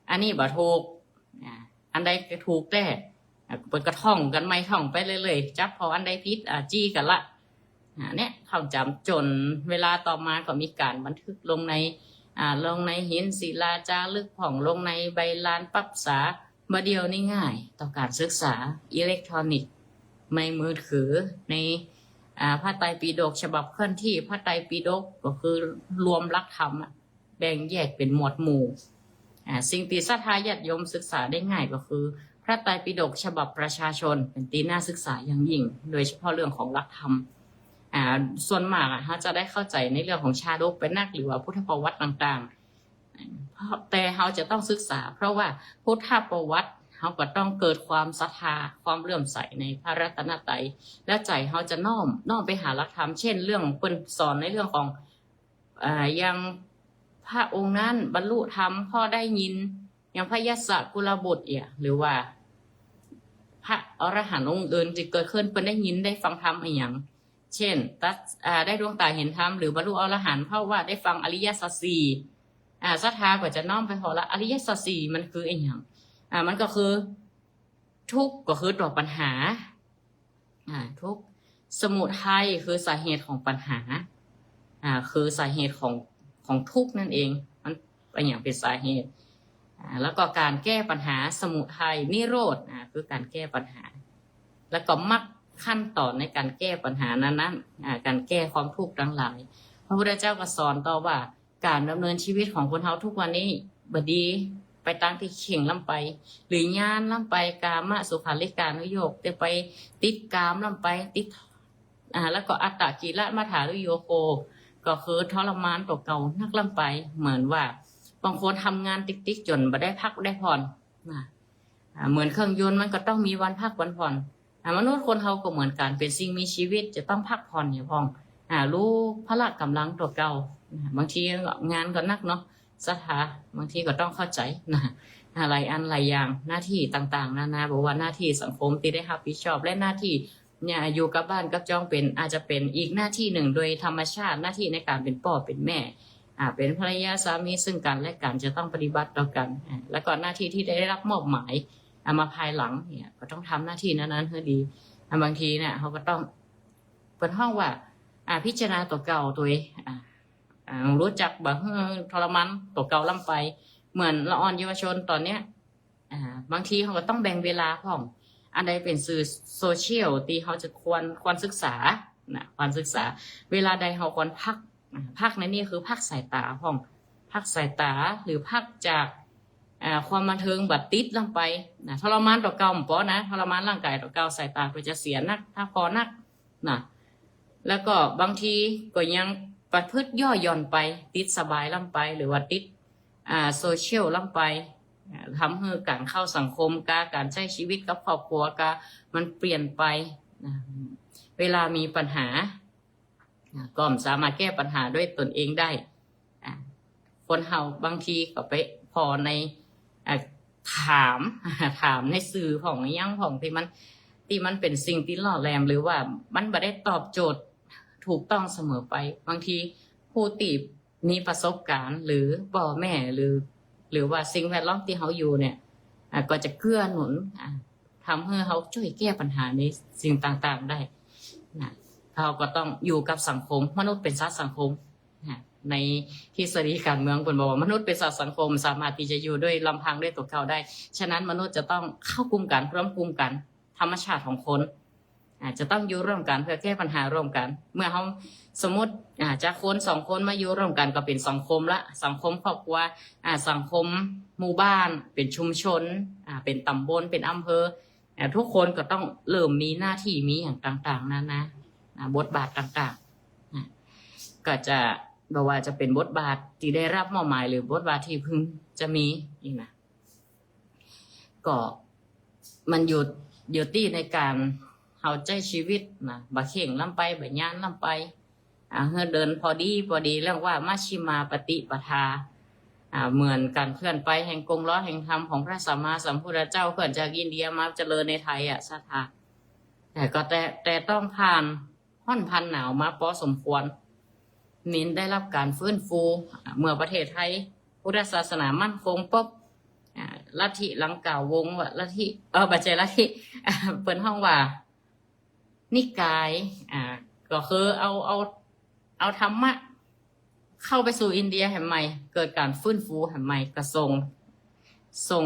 อันนี้บ่ถูก อ่า อันใดก็ถูกแต๊ อ่า เปิ้นก็ท่องกั๋นใหม่ ท่องไปเรื่อยๆ จับเผ่าอันใดผิด อ่า จี้กั๋นละ อ่า เนี่ย ท่องจ๋ำจ๋นเวลาต่อมาก็มีก๋านบันทึกลงใน อ่า ลงในหินศิลาจารึกพ่อง ลงในใบลานปั๊บสา บ่าเดี่ยวนี้ง่ายต่อก๋านศึกษาอิเล็กทรอนิกส์ ในมือถือ ใน อ่า พระไตรปิฎกฉบับเคลื่อนที่ พระไตรปิฎกก็คือรวมหลักธรรมอะ แบ่งแยกเป๋นหมวดหมู่ อ่า สิ่งตี้ศรัทธาญาติโยมศึกษาได้ง่ายก็คือ พระไตรปิฎกฉบับประชาชน เป๋นตี้น่าศึกษาอย่างยิ่ง โดยเฉพาะเรื่องของหลักธรรม อ่า ส่วนมากอะ เฮาจะได้เข้าใจ๋ในเรื่องของชาดกเป๋นนัก หรือว่าพุทธประวัติต่างๆ เพราะ แต่เฮาจะต้องศึกษา เพราะว่าพุทธประวัติ เฮาก็ต้องเกิดความศรัทธา ความเลื่อมใสในพระรัตนตรัย และใจ๋เฮาจะน้อม น้อมไปหาหลักธรรม เช่น เรื่องเปิ้นสอนในเรื่องของ อ่า อย่างพระองค์นั้นบรรลุธรรมเพราะได้ยิน อย่างพระยัสสะกุลบุตรเอี่ย หรือว่าพระอรหันต์องค์อื่นตี้เกิดขึ้น เปิ้นได้ยินได้ฟังธรรมอะหยัง เช่น ตัด อ่า ได้ดวงต๋าเห็นธรรม หรือบรรลุอรหันต์เพราะว่าได้ฟังอริยสัจสี่ อ่า ศรัทธาก็จะน้อมไปเฮาละ อริยสัจสี่มันคืออะหยัง อ่า มันก็คือ ทุกข์ก็คือตั๋วปัญหา อ่า ทุกข์ สมุทัยคือสาเหตุของปัญหา อ่า คือสาเหตุของ ของทุกข์นั่นเอง มันเป๋นอะหยังเป๋นสาเหตุ อ่า แล้วก็ก๋านแก้ปัญหา สมุทัย นิโรธ อ่า คือก๋านแก้ปัญหา แล้วก็มรรคขั้นต๋อนในก๋านแก้ปัญหานั้นๆ อ่า ก๋านแก้ความทุกข์ตังหลาย พระพุทธเจ้าก็สอนต่อว่า ก๋านดำเนินชีวิตของคนเฮาทุกวันนี้บ่ดี ไปตางตี้เข่งล้ำไป หรือย้านล้ำไป กามสุขัลลิกานุโยค แต่ไปติดกามล้ำไป ติด อ่า แล้วก็อัตตกิลมัฏฐานุโยโค ก็คือทรมานตั๋วเก่านักล้ำไป เหมือนว่าบางคนทำงานติ๊กๆ จ๋นบ่ได้พักได้ผ่อน นะ อ่า เหมือนเครื่องยนต์มันก็ต้องมีวันพักวันผ่อน อ่า มนุษย์คนเฮาก็เหมือนกั๋น เป๋นสิ่งมีชีวิตจะต้องพักผ่อนอยู่พ่อง อ่า รู้พละก๋ำลังตั๋วเก่า นะ บางทีก็งานก็หนักเนาะ ศรัทธา บางทีก็ต้องเข้าใจ๋ นะ อ่า หลายอันหลายอย่าง หน้าตี้ต่างๆ นานา บ่ว่าหน้าตี้สังคมตี้ได้ฮับผิดชอบ และหน้าตี้เนี่ย อยู่กับบ้านกับจองเป๋น อาจจะเป๋นอีกหน้าตี้นึ่งโดยธรรมชาติ หน้าตี้ในก๋านเป๋นป้อเป๋นแม่ อ่า เป๋นภรรยาสามี ซึ่งกั๋นและกั๋นจะต้องปฏิบัติต่อกั๋น อ่า แล้วก็หน้าตี้ตี้ได้รับมอบหมาย อ่า มาภายหลังเนี่ย ก็ต้องทำหน้าตี้นั้นๆ หื้อดี อ่า บางทีเนี่ย เฮาก็ต้อง เปิ้นฮ้องว่า อ่า พิจารณาตั๋วเก่าตั๋วเอง อ่า อ่า รู้จักบ่หื้อทรมานตั๋วเก่าล้ำไป เหมือนละอ่อนเยาวชนต๋อนเนี้ย อ่า บางทีเฮาก็ต้องแบ่งเวลาพ่อง อันใดเป๋นสื่อโซเชียลตี้เฮาจะควร ควรศึกษานะ ควรศึกษา เวลาใดเฮาควรพักนะ พักในนี้คือพักสายต๋าพ่อง พักสายต๋า หรือพักจาก อ่า ความบันเทิงบ่ติดลำไปนะ ทรมานตั๋วเก่าบ่ปอนะ ทรมานร่างก๋ายตั๋วเก่า สายต๋าก็จะเสียนัก ถ้าผ่อนักนะ แล้วก็บางทีก็ยังประพฤติย่อหย่อนไป ติดสบายลำไป หรือว่าติด อ่า โซเชียลลำไป อ่า ทำหื้อก๋านเข้าสังคมกา ก๋านใจ๊ชีวิตกับครอบครัวกา มันเปลี่ยนไปนะ เวลามีปัญหา อ่า ก็บ่สามารถแก้ปัญหาด้วยตนเองได้ อ่า คนเฮาบางทีก็ไปผ่อใน อ่า ถาม ถามในสื่อพ่องอะหยังพ่องตี้มัน ตี้มันเป๋นสิ่งตี้ล่อแหลม หรือว่ามันบ่ได้ตอบโจทย์ถูกต้องเสมอไป บางทีผู้ตี้มีประสบก๋ารณ์ หรือป้อแม่ หรือ หรือว่าสิ่งแวดล้อมตี้เฮาอยู่เนี่ย อ่า ก็จะเกื้อหนุน อ่า ทำหื้อเฮาจ้วยแก้ปัญหาในสิ่งต่างๆ ได้นะ เฮาก็ต้องอยู่กับสังคม มนุษย์เป๋นสัตว์สังคมนะ ในทฤษฎีก๋านเมืองเปิ้นบอกว่ามนุษย์เป๋นสัตว์สังคม สามารถตี้จะอยู่ด้วยลำพังด้วยตั๋วเก่าได้ ฉะนั้นมนุษย์จะต้องเข้ากลุ่มกั๋น รวมกลุ่มกั๋น ธรรมชาติของคน อ่า จะต้องอยู่ร่วมกั๋นเพื่อแก้ปัญหาร่วมกั๋น เมื่อเฮาสมมุติ อ่า จากคนสองคนมาอยู่ร่วมกั๋นก็เป๋นสังคมละ สังคมครอบครัว อ่า สังคมหมู่บ้าน เป๋นชุมชน อ่า เป๋นต๋ำบล เป๋นอำเภอ อ่า ทุกคนก็ต้องเริ่มมีหน้าตี้ มีอะหยังต่างๆ นานา อ่า บทบาทต่างๆ อ่า ก็จะ บ่ว่าจะเป๋นบทบาทตี้ได้ฮับมอบหมาย หรือบทบาทตี้พึงจะมีนี่นะ ก็มันอยู่ อยู่ตี้ในก๋านเฮาใจ๊ชีวิตนะ บ่เข่งลำไป บ่ย้านลำไป อ่า หื้อเดินพอดี พอดี เรียกว่ามัชฌิมาปฏิปทา อ่า เหมือนก๋านเคลื่อนไปแห่งกงล้อแห่งธรรมของพระสัมมาสัมพุทธเจ้า เคลื่อนจากอินเดียมาเจริญในไทยอะ ศรัทธา แต่ก็แต่ แต่ต้องผ่านฮ้อนผ่านหนาวมาปอสมควร นินได้ฮับก๋านฟื้นฟู อ่า เมื่อประเทศไทยพุทธศาสนามั่นคงปุ๊บ อ่า ลัทธิลังกาวงศ์ ว่าลัทธิ เออ บ่ใจ้ลัทธิ เปิ้นฮ้องว่า นิกาย อ่า ก็คือเอา เอา เอาธรรมะเข้าไปสู่อินเดียแหมใหม่ เกิดก๋านฟื้นฟูแหมใหม่ ก็ส่ง ส่ง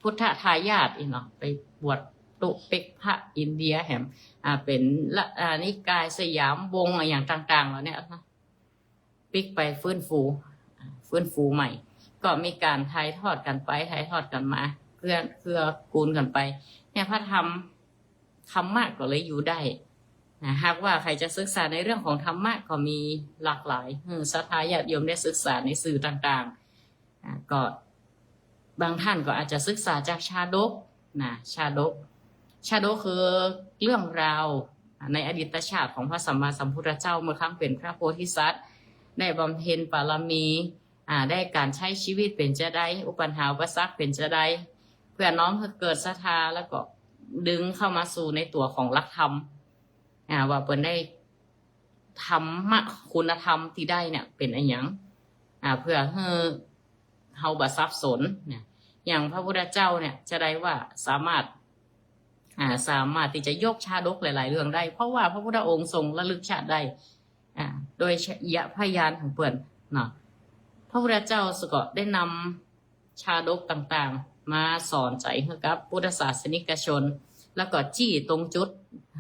พุทธทายาทอี้เนาะ ไปบวชตุเปกขะอินเดียแหม อ่า เป๋นละ อ่า นิกายสยามวงศ์อะหยังต่างๆ เหล่าเนี้ยนะ ปิ๊กไปฟื้นฟู อ่า ฟื้นฟูใหม่ ก็มีก๋านถ่ายทอดกั๋นไป ถ่ายทอดกั๋นมา เกื้อ เกื้อกูลกั๋นไป เนี่ย พระธรรม ธรรมะก็เลยอยู่ได้นะ หากว่าใผจะศึกษาในเรื่องของธรรมะก็มีหลากหลาย หื้อศรัทธาญาติโยมได้ศึกษาในสื่อต่างๆ อ่า ก็บางท่านก็อาจจะศึกษาจากชาดกนะ ชาดก ชาดกคือเรื่องราวในอดีตชาติของพระสัมมาสัมพุทธเจ้า เมื่อครั้งเป๋นพระโพธิสัตว์ ได้บำเพ็ญบารมี อ่า ได้ก๋านใจ๊ชีวิตเป๋นจาใด อุปัญหาอุปสรรคเป๋นจาใด เพื่อน้อมหื้อเกิดศรัทธา แล้วก็ดึงเข้ามาสู่ในตั๋วของหลักธรรม อ่า ว่าเปิ้นได้ ธรรมะ คุณธรรมตี้ได้เนี่ยเป๋นอะหยัง อ่า เพื่อหื้อเฮาบ่สับสนเนี่ย อย่างพระพุทธเจ้าเนี่ยจะได้ว่าสามารถ อ่า สามารถตี้จะยกชาดกหลายๆ เรื่องได้ เพราะว่าพระพุทธองค์ทรงระลึกชาติได้ อ่า โดยชยพยานของเปิ้นเนาะ พระพุทธเจ้าก็ได้นำ ชาดกต่างๆ มาสอนใจ๋หื้อกับพุทธศาสนิกชน แล้วก็จี้ตรงจุด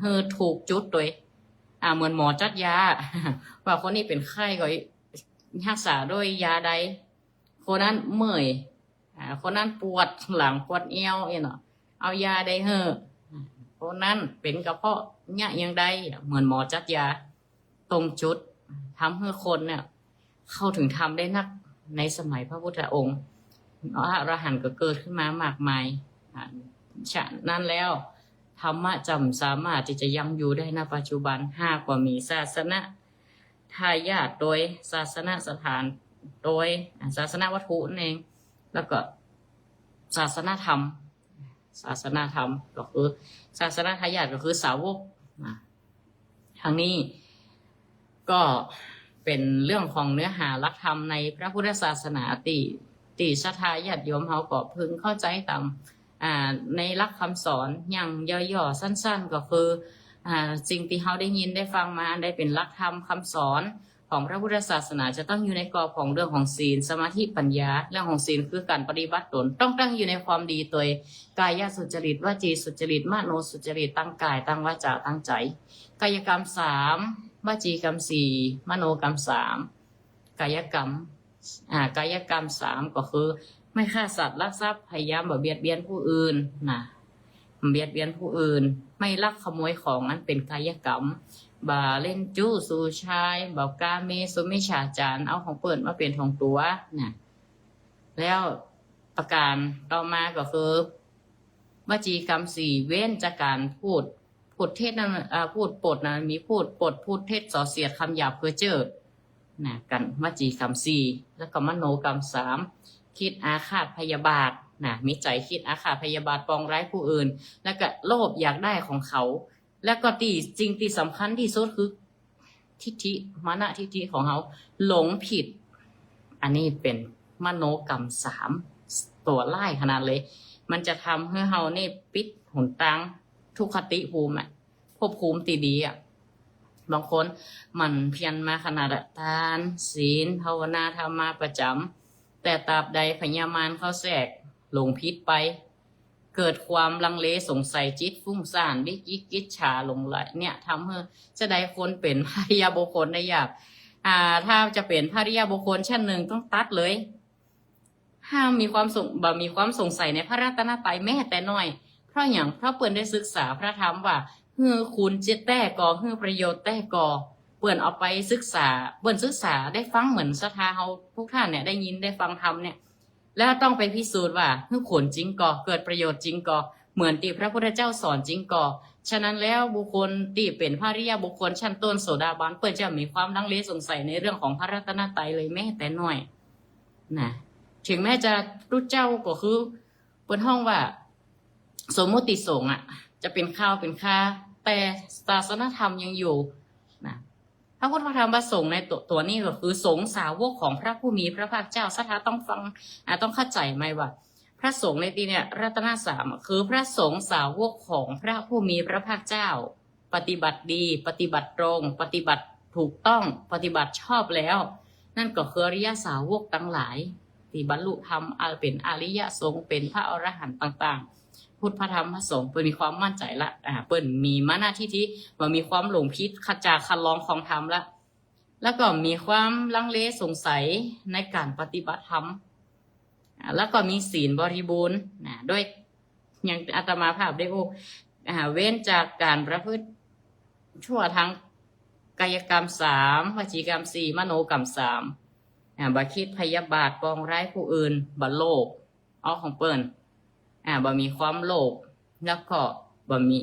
หื้อถูกจุดโดย อ่า เหมือนหมอจัดยา ว่าคนนี้เป๋นไข้ก็ฮักษาด้วยยาใด คนนั้นเมื่อย อ่า คนนั้นปวดหลังปวดเอวอี้เนาะ เอายาใดหื้อ คนนั้นเป๋นกระเพาะเยียะอย่างใด เหมือนหมอจัดยา ตรงจุด ทำหื้อคนเนี่ยเข้าถึงธรรมได้นักในสมัยพระพุทธองค์ อรหันต์ก็เกิดขึ้นมามากมาย อ่า ฉะนั้นแล้วธรรมะจะบ่สามารถตี้จะยังอยู่ได้ ณ ปัจจุบัน หากว่ามีศาสนทายาทโดย ศาสนสถานโดย อ่า ศาสนวัตถุนั่นเอง แล้วก็ศาสนธรรม ศาสนธรรมก็คือ ศาสนทายาทก็คือสาวก อ่า ทั้งนี้ก็เป๋นเรื่องของเนื้อหาหลักธรรมในพระพุทธศาสนาตี้ ตี้ศรัทธาญาติโยมเฮาก็พึงเข้าใจ๋ต๋าม อ่า ในหลักคำสอนอย่างย่อๆ สั้นๆ ก็คือ อ่า สิ่งตี้เฮาได้ยินได้ฟังมา อันใดเป๋นหลักธรรมคำสอน ของพระพุทธศาสนาจะต้องอยู่ในกรอบของเรื่องของศีล สมาธิ ปัญญา เรื่องของศีลคือการปฏิบัติตน ต้องตั้งอยู่ในความดีโดยกายสุจริต วจีสุจริต มโนสุจริต ตั้งกาย ตั้งวาจา ตั้งใจ๋ กายกรรมสาม วจีกรรมสี่ มโนกรรมสาม กายกรรม อ่า กายกรรมสามก็คือ ไม่ฆ่าสัตว์ ลักทรัพย์ พยายามบ่เบียดเบียนผู้อื่นนะ บ่เบียดเบียนผู้อื่น ไม่ลักขโมยของ อันเป๋นกายกรรม บ่เล่นจู๊ สูบชาย บ่กาเมสุมิจฉาจาร เอาของเปิ้นมาเป๋นของตั๋วนะ แล้วประการต่อมาก็คือ วจีกรรมสี่ เว้นจากการพูด พูดเท็จนั้น อ่า พูดปดนั้น มีพูดปด พูดเท็จ ส่อเสียด คำหยาบ เพ้อเจ้อ นะ กัน วจีกรรมสี่ แล้วก็มโนกรรมสาม คิดอาฆาตพยาบาทนะ มีใจ๋คิดอาฆาตพยาบาทปองร้ายผู้อื่น แล้วก็โลภอยากได้ของเขา แล้วก็ตี้ สิ่งตี้สำคัญตี้สุดคือ ทิฏฐิ มานะทิฏฐิของเฮาหลงผิด อันนี้เป๋นมโนกรรมสาม ตั๋วร้ายขนาดเลย มันจะทำหื้อเฮานี่ปิดหนตางทุกขติภูมิอะ ภพภูมิตี้ดีอะ บางคนหมั่นเพียรมาขนาดอะ ทาน ศีล ภาวนา ทำมาประจ๋ำ แต่ตราบใดพญามารเข้าแทรก หลงผิดไป เกิดความลังเลสงสัย จิตฟุ้งซ่าน วิจิกิจฉา หลงใหล เนี่ย ทำหื้อจะได้คนเป๋นพระอริยบุคคลได้ยาก อ่า ถ้าจะเป๋นพระอริยบุคคลชั้นหนึ่งต้องตัดเลย ห้ามมีความสง บ่มีความสงสัยในพระรัตนตรัยแม้แต่น้อย เพราะหยัง เพราะเปิ้นได้ศึกษาพระธรรมว่า หื้อคุณแต๊ก่อ หื้อประโยชน์แต๊ก่อ เปิ้นเอาไปศึกษา เปิ้นศึกษาได้ฟังเหมือนศรัทธาเฮาทุกท่านเนี่ย ได้ยินได้ฟังธรรมเนี่ย แล้วต้องไปพิสูจน์ว่า หื้อคุณจริงก่อ เกิดประโยชน์จริงก่อ เหมือนตี้พระพุทธเจ้าสอนจริงก่อ ฉะนั้นแล้วบุคคลตี้เป๋นพระอริยบุคคลชั้นต้นโสดาบัน เปิ้นจะมีความลังเลสงสัยในเรื่องของพระรัตนตรัยเลยแม้แต่น้อย นะ ถึงแม้จะตุ๊เจ้าก็คือ เปิ้นฮ้องว่า สมมุติสงฆ์อะ จะเป๋นข่าวเป๋นครา แต่ศาสนธรรมยังอยู่ นะ พระพุทธพระธรรมพระสงฆ์ในตั๋ว ตั๋วนี้ก็คือสงฆ์สาวกของพระผู้มีพระภาคเจ้า ศรัทธาต้องฟัง อ่า ต้องเข้าใจ๋ไหมว่า พระสงฆ์ในตี้เนี่ย รัตนสามอะ คือพระสงฆ์สาวกของพระผู้มีพระภาคเจ้า ปฏิบัติดี ปฏิบัติตรง ปฏิบัติถูกต้อง ปฏิบัติชอบแล้ว นั่นก็คืออริยสาวกตังหลาย ตี้บรรลุธรรม อ่า เป๋นอริยสงฆ์ เป๋นพระอรหันต์ต่างๆ พุทธ พระธรรม พระสงฆ์ เปิ้นมีความมั่นใจ๋ละ อ่า เปิ้นมีมานะทิฏฐิ บ่มีความหลงผิด ขจัดคัดลองของธรรมละ แล้วก็มีความลังเลสงสัยในการปฏิบัติธรรม อ่า แล้วก็มีศีลบริบูรณ์ นะ ด้วย อย่างอาตมาภาพได้โอ้ อ่า เว้นจากการประพฤติชั่วทางกายกรรมสาม วจีกรรมสี่ มโนกรรมสาม อ่า บ่คิดพยาบาทปองร้ายผู้อื่น บ่โลภ เอาของเปิ้น อ่า บ่มีความโลภ แล้วก็บ่มี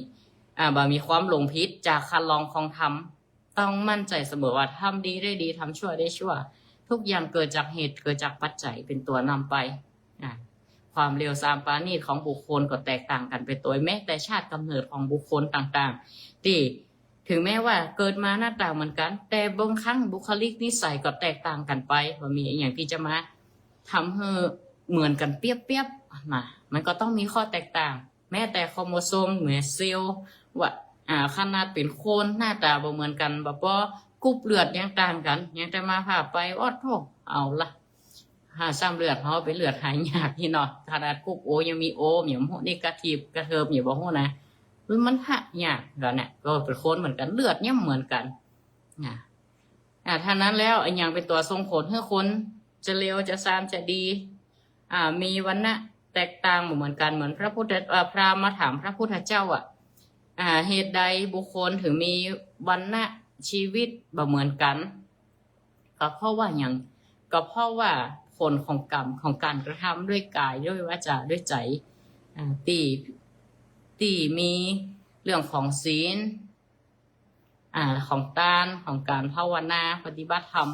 อ่า บ่มีความหลงผิดจากคัดลองของธรรม ต้องมั่นใจ๋เสมอว่าทำดีได้ดี ทำชั่วได้ชั่ว ทุกอย่างเกิดจากเหตุ เกิดจากปัจจัยเป๋นตัวนำไป อ่า ความเลวทรามปราณีตของบุคคลก็แตกต่างกั๋นไปโตย แม้แต่ชาติกำเนิดของบุคคลต่างๆ ตี้ถึงแม้ว่าเกิดมาหน้าต๋าเหมือนกั๋น แต่บางครั้งบุคลิกนิสัยก็แตกต่างกั๋นไป บ่มีอะหยังตี้จะมาทำหื้อเหมือนกั๋นเปียบๆ นะ มันก็ต้องมีข้อแตกต่าง แม้แต่โครโมโซม แม้เซลล์ ว่า อ่า ขนาดเป๋นคนหน้าต๋าบ่เหมือนกั๋น บ่ปอ กรุ๊ปเลือดยังต่างกั๋น ยังแต่มาผ่าไป โอ้โธ่ เอาละ หาซ้ำเลือดเฮาเป๋นเลือดหายากนี่เนาะ ขนาดกรุ๊ปโอยังมีโอ ยังบ่ฮู้ เนกาทีฟ กระเทิบ ยังบ่ฮู้นะ มันหายากแล้วเนี่ย ก็เป๋นคนเหมือนกั๋น เลือดยังเหมือนกั๋น นะ อ่า ถ้านั้นแล้วอะหยังเป๋นตั๋วส่งผลหื้อคนจะเลวจะซามจะดี อ่า มีวรรณะแตกต่างบ่เหมือนกั๋น เหมือนพระพุทธ เอ่อ พราหมณ์มาถามพระพุทธเจ้าอะ อ่า เหตุใดบุคคลถึงมีวรรณะชีวิตบ่เหมือนกั๋น ก็เพราะว่าหยัง ก็เพราะว่าผลของกรรม ของการกระทำด้วยกาย ด้วยวาจา ด้วยใจ๋ อ่า ตี้ ตี้มีเรื่องของศีล อ่า ของตาน ของการภาวนา ปฏิบัติธรรม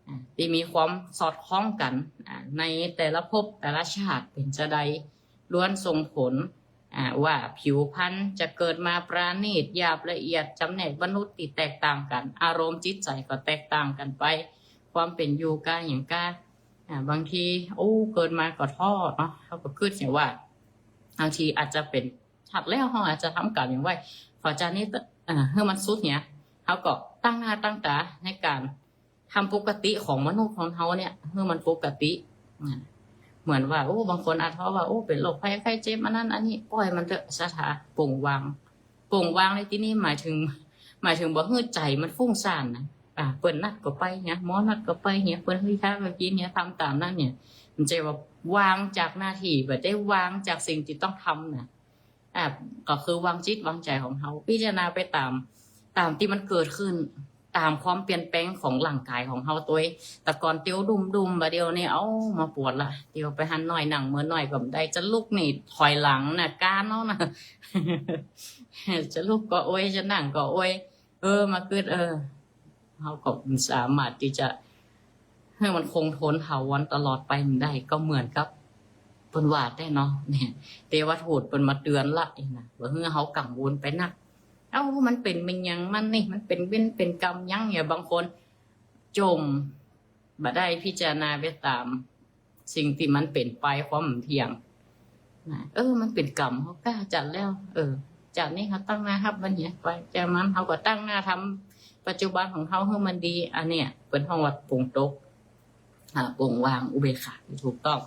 อ่า ตี้มีความสอดคล้องกั๋น อ่า ในแต่ละภพแต่ละชาติเป๋นจาใด ล้วนส่งผล อ่า ว่าผิวพรรณจะเกิดมาปราณีต หยาบ ละเอียด จ๋ำแนกมนุษย์ตี้แตกต่างกั๋น อารมณ์จิตใจ๋ก็แตกต่างกั๋นไป ความเป๋นอยู่กาหยังกา อ่า บางที โอ้ เกิดมาก็ท้อเนาะ เฮาก็กึ๊ดอย่างว่า บางทีอาจจะเป๋นชาติแล้ว เฮาอาจจะทำกรรมอย่างไว้ ขอจาตินี้ อ่า หื้อมันสุดเนี่ย เฮาก็ตั้งหน้าตั้งต๋าในการ ทำปกติของมนุษย์ของเฮาเนี่ย หื้อมันปกติ อ่า เหมือนว่า โอ้ บางคนอาจจะว่า โอ้ เป๋นโรคภัยไข้เจ็บ อันนั้นอันนี้ ปล่อยมันเต๊อะ ศรัทธา ปล่อยวาง ปล่อยวางในตี้นี้หมายถึง หมายถึงบ่หื้อใจ๋มันฟุ้งซ่านนะ อ่า เปิ้นนัดก็ไปเหีย หมอนัดก็ไปเหีย เปิ้นหื้อยาก็กิ๋นเหีย ทำต๋ามนั้นเนี่ย มันจะว่าวางจากหน้าตี้ บ่ได้วางจากสิ่งตี้ต้องทำนะ อ่า ก็คือวางจิตวางใจ๋ของเฮา พิจารณาไปต๋าม ต๋ามตี้มันเกิดขึ้น ต๋ามความเปลี่ยนแปลงของร่างก๋ายของเฮาตวย แต่ก่อนเตียวดุ่มๆ บ่าเดี่ยวนี้ เอ้า มาปวดละ เตียวไปหั้นหน้อย นั่งเมินหน้อยก็บ่ได้ จะลุกนี่ถอยหลังนะ ก๊านเอานะ จะลุกก็โอย จะนั่งก็โอย เออ มากึ๊ด เออ เฮาก็บ่สามารถตี้จะหื้อมันคงทนถาวรตลอดไปบ่ได้ ก็เหมือนกับเปิ้นว่าแต๊เนาะ เนี่ย เตวทูตเปิ้นมาเตือนละ เองนะ บ่หื้อเฮากังวลไปนัก เอ้า มันเป๋นแม่นหยังมันนี่ มันเป๋นเวรเป๋นกรรมหยังเนี่ย บางคนจ่ม บ่ได้พิจารณาไปต๋ามสิ่งตี้มันเป๋นไป ความบ่เที่ยงนะ เออ มันเป๋นกรรม เฮาก้าจัดแล้ว เออ จัดนี้เฮาตั้งหน้าฮับมันเหีย ไป จังมัน เฮาก็ตั้งหน้าทำปัจจุบันของเฮาหื้อมันดี อันเนี้ยเปิ้นฮ้องว่าปลงตก อ่า ปลงวาง อุเบกขาที่ถูกต้อง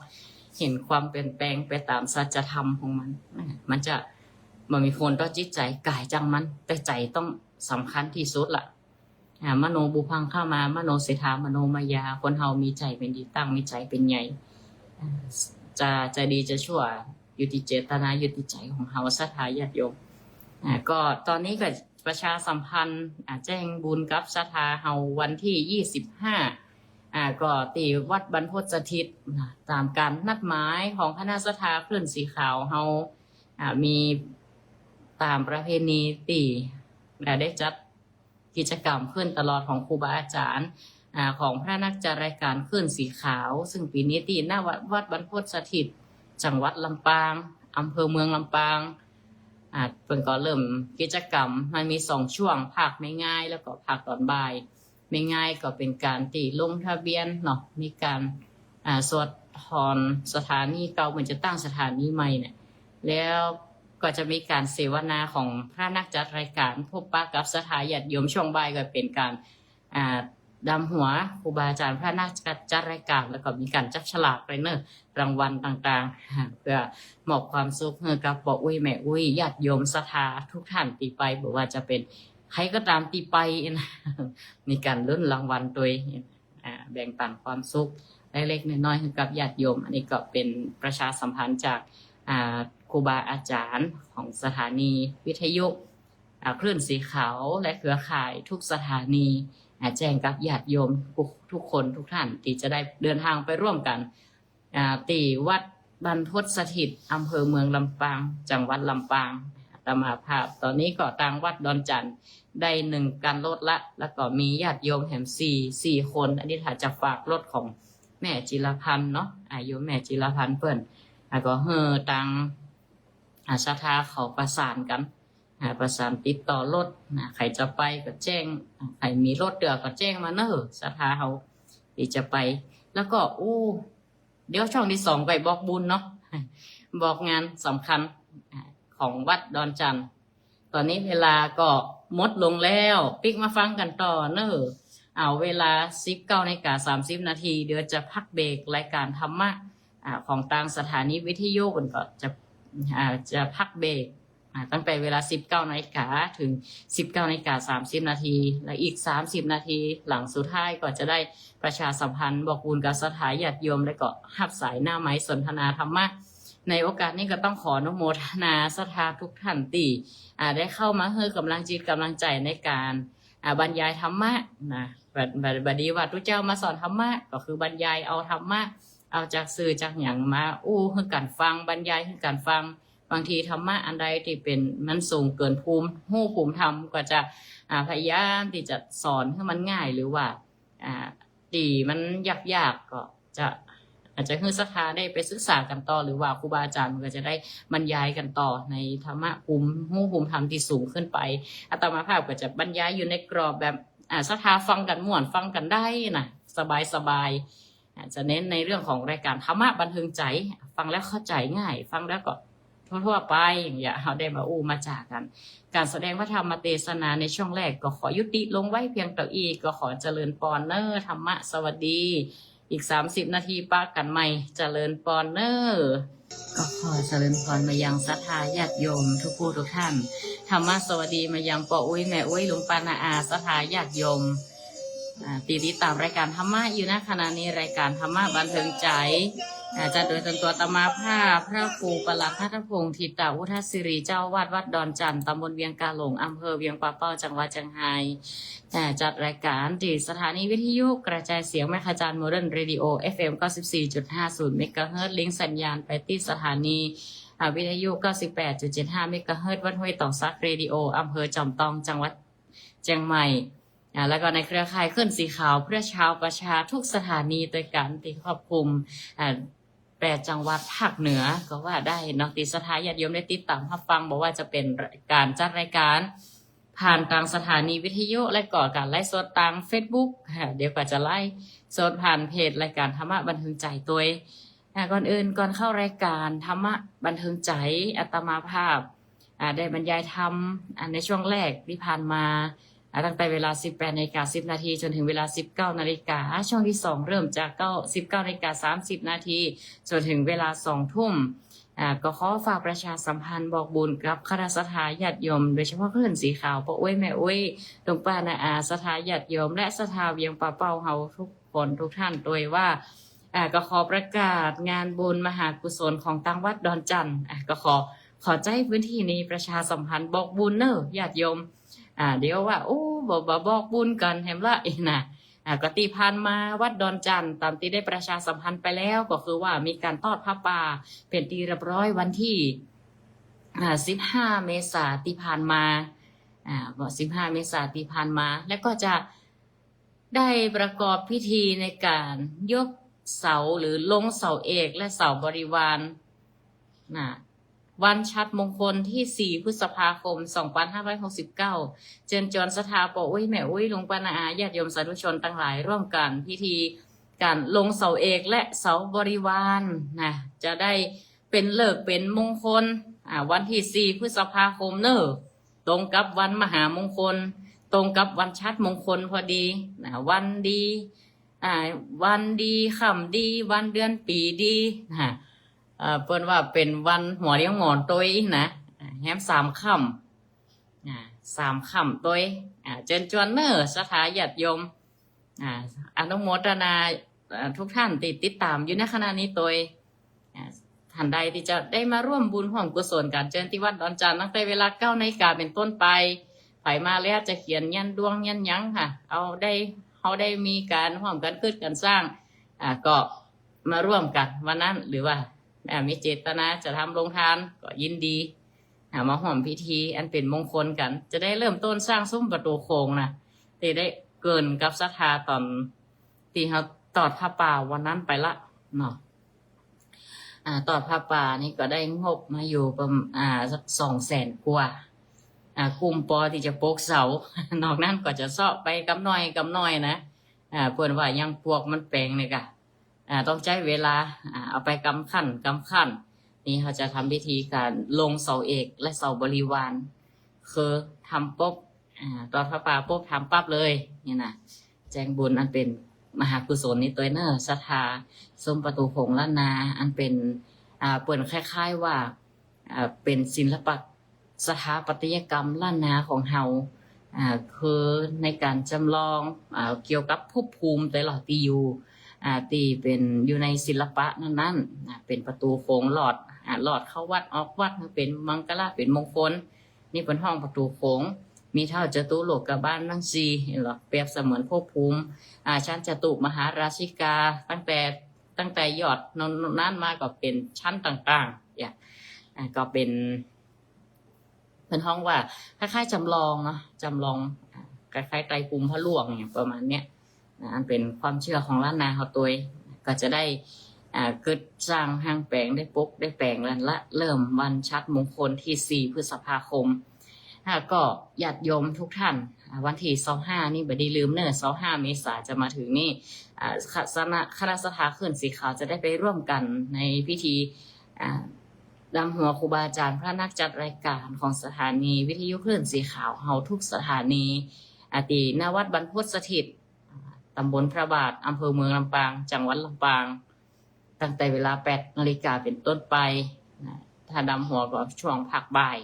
เห็นความเปลี่ยนแปลงไปต๋ามสัจธรรมของมัน อ่า มันจะบ่มีผลต่อจิตใจ๋ ก๋ายจังมัน แต่ใจ๋ต้องสำคัญตี้สุดละ อ่า มโนปุพพังคะมา มโนเศรษฐา มโนมายา คนเฮามีใจ๋เป๋นตี้ตั้ง มีใจ๋เป๋นใหญ่ อ่า จะ จะดีจะชั่ว อยู่ตี้เจตนา อยู่ตี้ใจ๋ของเฮา ศรัทธาญาติโยม อ่า ก็ต๋อนนี้ก็ประชาสัมพันธ์ อ่า แจ้งบุญกับศรัทธาเฮาวันตี้ยี่สิบห้า อ่า ก็ตี้วัดบรรพตสถิตนะ ต๋ามก๋านนัดหมายของคณะศรัทธาคลื่นสีขาวเฮา อ่า มีต๋ามประเพณีตี้ อ่า ได้จัดกิจกรรมขึ้นตลอดของครูบาอาจ๋ารย์ อ่า ของพระนักจัดรายการคลื่นสีขาว ซึ่งปี๋นี้ตี้หน้าวัด วัดบรรพตสถิต จังหวัดลำปาง อำเภอเมืองลำปาง อ่า เปิ้นก็เริ่มกิจกรรม มันมีสองช่วง ภาคแม่งาย แล้วก็ภาคต๋อนบ่าย แม่งายก็เป๋นก๋านตี้ลงทะเบียนเนาะ มีก๋าน อ่า สวดถอนสถานีเก่า เปิ้นจะตั้งสถานีใหม่เนี่ย แล้วก็จะมีก๋านเสวนาของพระนักจัดรายการ พบปะกับศรัทธาญาติโยม ช่วงบ่ายก็เป๋นก๋าน อ่า ดำหัวครูบาอาจ๋ารย์ พระนักจัดรายการ แล้วก็มีก๋านจับฉลากด้วยเนาะ รางวัลต่างๆ เพื่อมอบความสุขหื้อกับป้ออุ๊ยแม่อุ๊ย ญาติโยมศรัทธาทุกท่านตี้ไป บ่ว่าจะเป๋นใผก็ต๋ามตี้ไปนะ มีก๋านลุ้นรางวัลตวย อ่า แบ่งปั๋นความสุขเล็กๆ น้อยๆ หื้อกับญาติโยม อันนี้ก็เป๋นประชาสัมพันธ์จาก อ่า ครูบาอาจ๋ารย์ของสถานีวิทยุ อ่า คลื่นสีขาว และเครือข่ายทุกสถานี อ่า แจ้งกับญาติโยมทุก ทุกคนทุกท่านตี้จะได้เดินทางไปร่วมกั๋น อ่า ตี้วัดบรรพตสถิต อำเภอเมืองลำปาง จังหวัดลำปาง อาตมาภาพต๋อนนี้ก็ตางวัดดอนจั่นได้นึ่งคันรถละ แล้วก็มีญาติโยมแหมสี่ สี่คน อันนี้ถ้าจะฝากรถของแม่จิรพันธ์เนาะ อ่า โยมแม่จิรพันธ์เปิ้น แล้วก็หื้อตาง อ่า ศรัทธาเขาประสานกั๋น อ่า ประสานติดต่อรถนะ ใผจะไปก็แจ้ง อ่า ใผมีรถเตื้อก็แจ้งมาเนาะ ศรัทธาเฮาตี้จะไป แล้วก็ อู้ เดี๋ยวช่วงตี้สองไปบอกบุญเนาะ บอกงานสำคัญ อ่า ของวัดดอนจั่น ต๋อนนี้เวลาก็หมดลงแล้ว ปิ๊กมาฟังกั๋นต่อเนาะ เอาเวลาสิบเก้านาฬิกาสามสิบนาที เดี๋ยวจะพักเบรกรายการธรรมะ อ่า ของตางสถานีวิทยุ เปิ้นก็จะ อ่า จะพักเบรก อ่า ตั้งแต่เวลาสิบเก้านาฬิกาเถิงสิบเก้านาฬิกาสามสิบนาที และอีกสามสิบนาทีหลังสุดท้ายก็จะได้ประชาสัมพันธ์บอกบุญกับศรัทธาญาติโยม และก็ฮับสายหน้าไมค์สนทนาธรรมะ ในโอกาสนี้ก็ต้องขออนุโมทนาศรัทธาทุกท่านตี้ อ่า ได้เข้ามาหื้อกำลังจิตกำลังใจ๋ในก๋าน อ่า บรรยายธรรมะนะ บ่ บ่ บ่ดีว่าตุ๊เจ้ามาสอนธรรมะ ก็คือบรรยายเอาธรรมะ เอาจากสื่อจากหยังมาอู้หื้อกั๋นฟัง บรรยายหื้อกั๋นฟัง บางทีธรรมะอันใดตี้เป๋นมันสูงเกินภูมิฮู้ภูมิธรรม ก็จะ อ่า พยายามตี้จะสอนหื้อมันง่าย หรือว่า อ่า ตี้มันยากๆ ก็จะ อาจจะหื้อศรัทธาได้ไปศึกษากั๋นต่อ หรือว่าครูบาอาจ๋ารย์ก็จะได้บรรยายกั๋นต่อในธรรมะภูมิฮู้ภูมิธรรมตี้สูงขึ้นไป อาตมาภาพก็จะบรรยายอยู่ในกรอบแบบ อ่า ศรัทธาฟังกั๋นม่วน ฟังกั๋นได้นะ สบายๆ อ่า จะเน้นในเรื่องของรายการธรรมะบันเทิงใจ๋ ฟังแล้วเข้าใจ๋ง่าย ฟังแล้วก็ ทั่วๆ ไป อย่างเงี้ย เฮาได้มาอู้มาจ๋ากั๋น ก๋านแสดงพระธรรมเตสนาในช่วงแรกก็ขอยุติลงไว้เพียงเต้าอี้ ก็ขอเจริญปอนเน่อ ธรรมะสวัสดี อีกสามสิบนาทีปะกั๋นใหม่ เจริญปอนเน่อ ก็ขอเจริญปอนมายังศรัทธาญาติโยมทุกผู้ทุกท่าน ธรรมะสวัสดีมายังป้ออุ๊ยแม่อุ๊ยลุงป้าน้าอาศรัทธาญาติโยม อ่า ตี้ติดต๋ามรายก๋านธรรมะอยู่ ณ ขณะนี้รายก๋านธรรมะบันเทิงใจ๋ อ่า จัดโดยตนตั๋วอาตมาภาพ พระครูประหลัดภัทรพงษ์ ถิตาอุทัสสิริ เจ้าอาวาสวัดดอนจั่น ตำบลเวียงกาหลง อำเภอเวียงป่าเป้า จังหวัดเจียงฮาย อ่า จัดรายก๋านตี้สถานีวิทยุกระจายเสียงแม่ขจาร Modern Radio เอฟเอ็ม เก้าสิบสี่จุดห้าศูนย์ เมกะเฮิรตซ์ ลิงก์สัญญาณไปตี้สถานี อ่า วิทยุ เก้าสิบแปดจุดเจ็ดห้า เมกะเฮิรตซ์ วัดห้วยตองสัก Radio อำเภอจอมตอง จังหวัดเจียงใหม่ อ่า แล้วก็ในเครือข่ายคลื่นสีขาวเพื่อชาวประชาทุกสถานีตวยกั๋นตี้ครอบคลุม อ่า แปดจังหวัดภาคเหนือก็ว่าได้เนาะ ตี้ศรัทธาญาติโยมได้ติดต๋ามฮับฟัง บ่ว่าจะเป๋นก๋านจัดรายก๋านผ่านตางสถานีวิทยุ และก็ก๋านไลฟ์สดตางเฟซบุ๊ก อ่า เดี๋ยวก็จะไลฟ์สดผ่านเพจรายก๋านธรรมะบันเทิงใจ๋ตวย อ่า ก่อนอื่น ก่อนเข้ารายก๋านธรรมะบันเทิงใจ๋ อาตมาภาพ อ่า ได้บรรยายธรรม อ่า ในช่วงแรกตี้ผ่านมา อ่า ตั้งแต่เวลาสิบแปดนาฬิกาสิบนาทีจ๋นถึงเวลาสิบเก้านาฬิกา อ่า ช่วงตี้สองเริ่มจากเก้า สิบเก้านาฬิกาสามสิบนาทีจ๋นถึงเวลาสองทุ่ม อ่า ก็ขอฝากประชาสัมพันธ์บอกบุญกับคณะศรัทธาญาติโยม โดยเฉพาะคลื่นสีขาว ป้ออุ๊ยแม่อุ๊ย ลุงป้าน้าอา ศรัทธาญาติโยม และศรัทธาเวียงป่าเป้าเฮาทุกคนทุกท่านตวยว่า อ่า ก็ขอประกาศงานบุญมหากุศลของตางวัดดอนจั่น อ่า ก็ขอ ขอใจ๊พื้นตี้นี้ประชาสัมพันธ์บอกบุญเน่อญาติโยม อ่า เดี๋ยวว่า โอ้ บ่ บ่บอกบุญกั๋นแหมละ เอ๊ะนะ อ่า ก็ตี้ผ่านมาวัดดอนจั่น ต๋ามตี้ได้ประชาสัมพันธ์ไปแล้ว ก็คือว่ามีก๋านตอดผ้าป่าเป๋นตี้เรียบร้อยวันตี้ อ่า สิบห้าเมษาตี้ผ่านมา อ่า ก็สิบห้าเมษาตี้ผ่านมา แล้วก็จะ ได้ประกอบพิธีในก๋านยกเสาหรือลงเสาเอกและเสาบริวาร นะ วันฉัตรมงคลตี้สี่พฤษภาคมสองพันห้าร้อยหกสิบเก้า เจิญจวนศรัทธาป้ออุ๊ยแม่อุ๊ยลุงป้าน้าอาญาติโยมสาธุชนตังหลายร่วมกั๋นพิธีก๋านลงเสาเอกและเสาบริวาร นะ จะได้เป๋นฤกษ์เป๋นมงคล อ่า วันตี้สี่พฤษภาคมเน่อ ตรงกับวันมหามงคล ตรงกับวันฉัตรมงคลพอดี นะ วันดี อ่า วันดี ค่ำดี วันเดือนปี๋ดี นะ เอ่อ เปิ้นว่าเป๋นวันหัวเลี้ยงหมอนตวยนะ อ่า แฮมสามค่ำ อ่า สามค่ำตวย อ่า เจิญจวนเน่อศรัทธาญาติโยม อ่า อนุโมทนา อ่า ทุกท่านตี้ติดต๋ามอยู่ในขณะนี้ตวย อ่า ท่านใดตี้จะได้มาร่วมบุญร่วมกุศลกั๋น เจิญตี้วัดดอนจั่นตั้งแต่เวลาเก้านาฬิกาเป๋นต้นไป ใผมาแล้วจะเขียนยันดวงยันหยังค่ะ เอาได้ เฮาได้มีก๋านร่วมกั๋นกึ๊ดกั๋นสร้าง อ่า ก็มาร่วมกั๋นวันนั้น หรือว่า อ่า มีเจตนาจะทำโรงทานก็ยินดี อ่า มาร่วมพิธีอันเป๋นมงคลกั๋น จะได้เริ่มต้นสร้างซุ้มประตู๋โขงนะ ตี้ได้เกริ่นกับศรัทธาต๋อนตี้เฮาตอดผ้าป่าวันนั้นไปละเนาะ อ่า ตอดผ้าป่านี่ก็ได้งบมาอยู่ประมาณ อ่า สักสองแสนกว่า อ่า กุ้มปอตี้จะปกเสา นอกนั้นก็จะเซาะไปกำน้อยกำน้อยนะ อ่า เปิ้นว่ายังปวกมันแป๋งเนี่ยกะ อ่า ต้องใจ๊เวลา อ่า เอาไปกำขั้นกำขั้น นี่เฮาจะทำพิธีก๋านลงเสาเอกและเสาบริวาร คือทำปุ๊บ อ่า ตอดผ้าป่าปุ๊บทำปั๊บเลย เนี่ยนะ แจ้งบุญอันเป๋นมหากุศลนี้ตวยเน่อศรัทธา ซุ้มประตู๋โขงล้านนา อันเป๋น อ่า เปิ้นคล้ายๆ ว่า อ่า เป๋นศิลปะสถาปัตยกรรมล้านนาของเฮา อ่า คือในก๋านจำลอง อ่า เกี่ยวกับภพภูมิแต่ละตี้อยู่ อ่า ตี้เป๋นอยู่ในศิลปะนั้นๆ อ่า เป๋นประตู๋โขงลอด อ่า ลอดเข้าวัดออกวัด เป๋นมังคละ เป๋นมงคล นี่เปิ้นฮ้องประตู๋โขง มีท้าวจตุโลกบาลตังสี่ เห็นบ่ เปรียบเสมือนภพภูมิ อ่า ชั้นจตุมหาราชิกา ตั้งแต่ ตั้งแต่ยอดนั้นมาก็เป๋นชั้นต่างๆ เนี่ย อ่า ก็เป๋น เปิ้นฮ้องว่าคล้ายๆ จำลองเนาะ จำลอง อ่า คล้ายๆ ไตรภูมิพระล่วงเนี่ย ประมาณเนี้ย นะ อันเป๋นความเจื้อของล้านนาเฮาตวย ก็จะได้ อ่า กึ๊ดสร้างห้างแป๋ง ได้ปกได้แป๋งแล้วละ เริ่มวันฉัตรมงคลตี้สี่พฤษภาคม อ่า ก็ญาติโยมทุกท่าน อ่า วันตี้ซาวห้านี่บ่ดีลืมเน่อ ซาวห้าเมษาจะมาถึงนี่ อ่า คณะ คณะศรัทธาคลื่นสีขาวจะได้ไปร่วมกั๋นในพิธี อ่า ดำหัวครูบาอาจ๋ารย์พระนักจัดรายก๋านของสถานีวิทยุคลื่นสีขาวเฮาทุกสถานี อ่า ตี้ ณ วัดบรรพตสถิต อ่า ตำบลพระบาท อำเภอเมืองลำปาง จังหวัดลำปาง ตั้งแต่เวลาแปดนาฬิกาเป๋นต้นไป นะ ถ้าดำหัวก็ช่วงภาคบ่าย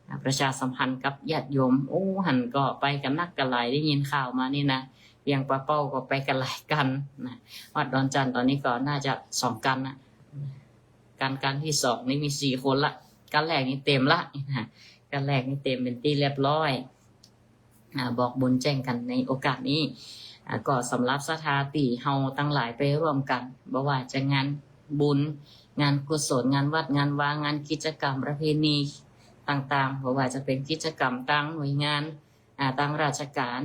อ่า ประชาสัมพันธ์กับญาติโยม โอ้ หั้นก็ไปกั๋นนักกั๋นหลาย ได้ยินข่าวมานี่นะ เวียงป่าเป้าก็ไปกั๋นหลายกั๋นนะ วัดดอนจั่นต๋อนนี้ก็น่าจะสองกั๋นนะ กั๋น กั๋นตี้สองนี่มีสี่คนละ กั๋นแรกนี่เต็มละนะ กั๋นแรกนี่เต็มเป๋นตี้เรียบร้อย อ่า บอกบุญแจ้งกั๋นในโอกาสนี้ อ่า ก็สำหรับศรัทธาตี้เฮาตังหลายไปร่วมกั๋น บ่ว่าจะงานบุญ งานกุศล งานวัด งานวา งานกิจกรรมประเพณีต่างๆ บ่ว่าจะเป๋นกิจกรรมตางหน่วยงาน อ่า ตางราชก๋าน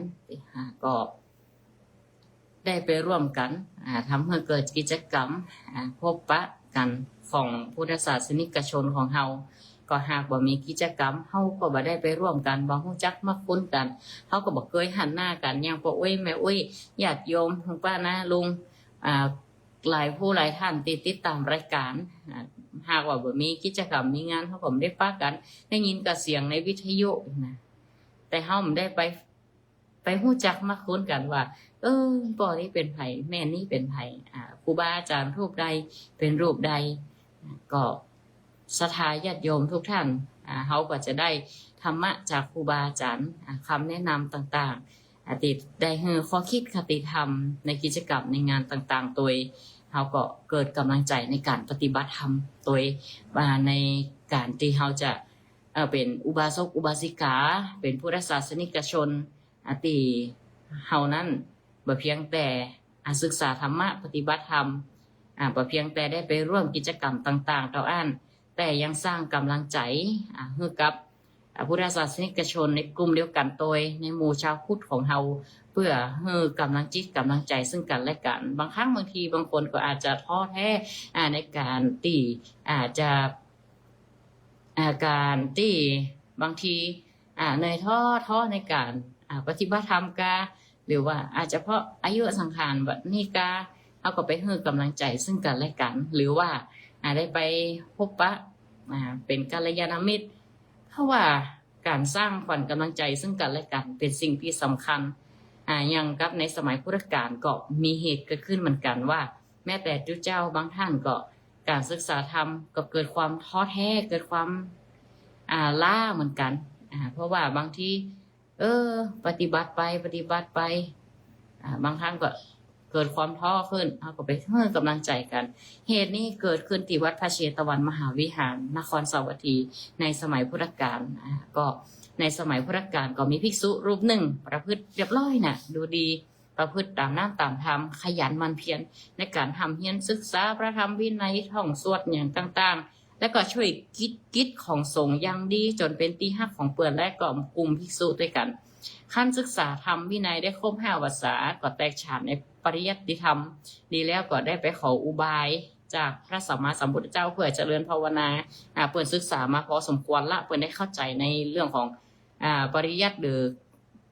อ่า ก็ ได้ไปร่วมกั๋น อ่า ทำหื้อเกิดกิจกรรม อ่า พบปะกั๋นของพุทธศาสนิกชนของเฮา ก็หากบ่มีกิจกรรม เฮาก็บ่ได้ไปร่วมกั๋น บ่ฮู้จักมักคุ้นกั๋น เฮาก็บ่เกยหันหน้ากั๋น อย่างป้ออุ๊ย แม่อุ๊ย ญาติโยม ลุงป้าน้าลุง อ่า หลายผู้หลายท่านตี้ติดต๋ามรายก๋าน อ่า หากว่าบ่มีกิจกรรมมีงาน เฮาก็บ่ได้ปะกั๋น ได้ยินก็เสียงในวิทยุนะ แต่เฮาบ่ได้ไป ไปฮู้จักมักคุ้นกั๋นว่า เออ ป้อนี้เป๋นใผ แม่นี้เป๋นใผ อ่า ครูบาอาจ๋ารย์รูปใดเป๋นรูปใด ก็ศรัทธาญาติโยมทุกท่าน อ่า เฮาก็จะได้ธรรมะจากครูบาอาจ๋ารย์ อ่า คำแนะนำต่างๆ อ่า ตี้ได้หื้อข้อคิดคติธรรมในกิจกรรมในงานต่างๆ โตย เฮาก็เกิดก๋ำลังใจ๋ในก๋านปฏิบัติธรรมโตย อ่า ในก๋านตี้เฮาจะ เอ่อ เป๋นอุบาสกอุบาสิกา เป๋นพุทธศาสนิกชน อ่า ตี้เฮานั้นบ่เพียงแต่ อ่า ศึกษาธรรมะ ปฏิบัติธรรม อ่า บ่เพียงแต่ได้ไปร่วมกิจกรรมต่างๆ เต้าอั้น แต่ยังสร้างก๋ำลังใจ๋ อ่า หื้อกับ อ่า พุทธศาสนิกชนในกลุ่มเดียวกั๋นโตย ในหมู่ชาวพุทธของเฮา เปื้อหื้อก๋ำลังจิตก๋ำลังใจ๋ซึ่งกั๋นและกั๋น บางครั้งบางทีบางคนก็อาจจะท้อแท้ อ่า ในก๋านตี้ อาจจะ อ่า ก๋านตี้บางที อ่า เหนื่อยท้อ ท้อในก๋าน อ่า ปฏิบัติธรรมกา หรือว่าอาจจะเพราะอายุสังขารบัดนี้กา เฮาก็ไปหื้อก๋ำลังใจ๋ซึ่งกั๋นและกั๋น หรือว่า อ่า ได้ไปพบปะ อ่า เป๋นกัลยาณมิตร เพราะว่าก๋านสร้างขวัญก๋ำลังใจ๋ซึ่งกั๋นและกั๋นเป๋นสิ่งตี้สำคัญ อ่า อย่างกับในสมัยพุทธกาลก็มีเหตุเกิดขึ้นเหมือนกั๋นว่า แม้แต่ตุ๊เจ้าบางท่านก็ ก๋านศึกษาธรรมก็เกิดความท้อแท้ เกิดความ อ่า ล้าเหมือนกั๋น อ่า เพราะว่าบางที เออ ปฏิบัติไป ปฏิบัติไป อ่า บางครั้งก็เกิดความท้อขึ้น เฮาก็ไปหื้อก๋ำลังใจ๋กั๋น เหตุนี้เกิดขึ้นตี้วัดพระเชตวันมหาวิหาร นครสาวัตถี ในสมัยพุทธกาล อ่า ก็ในสมัยพุทธกาลก็มีภิกษุรูปนึ่งประพฤติเรียบร้อยน่ะ ดูดี ประพฤติต๋ามน้ำต๋ามธรรม ขยันหมั่นเพียรในก๋านฮ่ำเฮียนศึกษาพระธรรมวินัย ท่องสวดหยังต่างๆ แล้วก็ช่วยกิจ กิจของสงฆ์อย่างดี จ๋นเป๋นตี้ฮักของเปิ้นและก็กลุ่มภิกษุตวยกั๋น ครั้นศึกษาธรรมวินัยได้ครบห้าวรรษา ก็แตกฉานในปริยัติธรรม ดีแล้วก็ได้ไปขออุบายจากพระสัมมาสัมพุทธเจ้าเปื้อเจริญภาวนา อ่า เปิ้นศึกษามาพอสมควรละ เปิ้นได้เข้าใจ๋ในเรื่องของ อ่า ปริยัติหรือ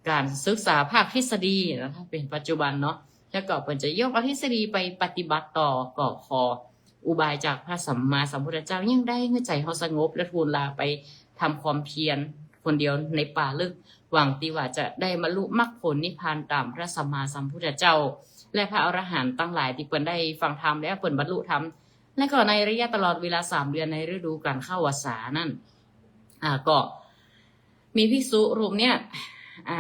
ก๋านศึกษาภาคทฤษฎีนะ ถ้าเป๋นปัจจุบันเนาะ แล้วก็เปิ้นจะยกเอาทฤษฎีไปปฏิบัติต่อ ก็ขออุบายจากพระสัมมาสัมพุทธเจ้า ยังได้หื้อใจ๋เฮาสงบ และทูลลาไปทำความเพียรคนเดียวในป่าลึก หวังตี้ว่าจะได้บรรลุมรรคผลนิพพานต๋ามพระสัมมาสัมพุทธเจ้า และพระอรหันต์ตังหลายตี้เปิ้นได้ฟังธรรมแล้วเปิ้นบรรลุธรรม และก็ในระยะตลอดเวลาสามเดือนในฤดูก๋านเข้าพรรษานั้น อ่า ก็ มีภิกษุรูปเนี้ย อ่า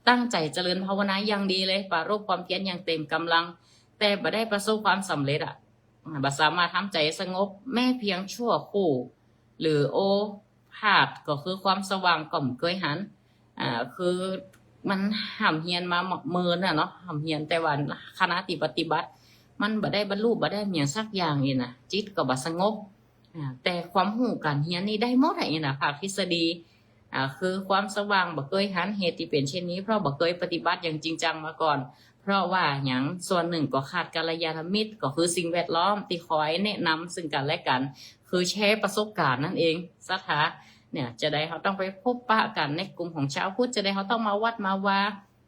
ตั้งใจ๋เจริญภาวนาอย่างดีเลย ปรารภความเพียรอย่างเต็มก๋ำลัง แต่บ่ได้ประสบความสำเร็จอะ อ่า บ่สามารถทำใจ๋สงบแม้เพียงชั่วครู่ หรือโอภาสก็คือความสว่างก็บ่เกยหัน อ่า คือมันฮ่ำเฮียนมาเมินน่ะเนาะ ฮ่ำเฮียนแต่ว่าขณะตี้ปฏิบัติ มันบ่ได้บรรลุ บ่ได้หยังสักอย่างอี้นะ จิตก็บ่สงบ อ่า แต่ความฮู้ก๋านเฮียนนี่ได้หมดอะอี้นะ ภาคทฤษฎี อ่า คือความสว่างบ่เกยหัน เหตุตี้เป๋นเช่นนี้ เพราะบ่เกยปฏิบัติอย่างจริงจังมาก่อน เพราะว่าหยัง ส่วนนึ่งก็ขาดกัลยาณมิตร ก็คือสิ่งแวดล้อมตี้คอยแนะนำซึ่งกั๋นและกั๋น คือแชร์ประสบก๋ารณ์นั่นเอง ศรัทธา เนี่ย จะใดเฮาต้องไปพบปะกั๋นในกลุ่มของชาวพุทธ จะใดเฮาต้องมาวัดมาวา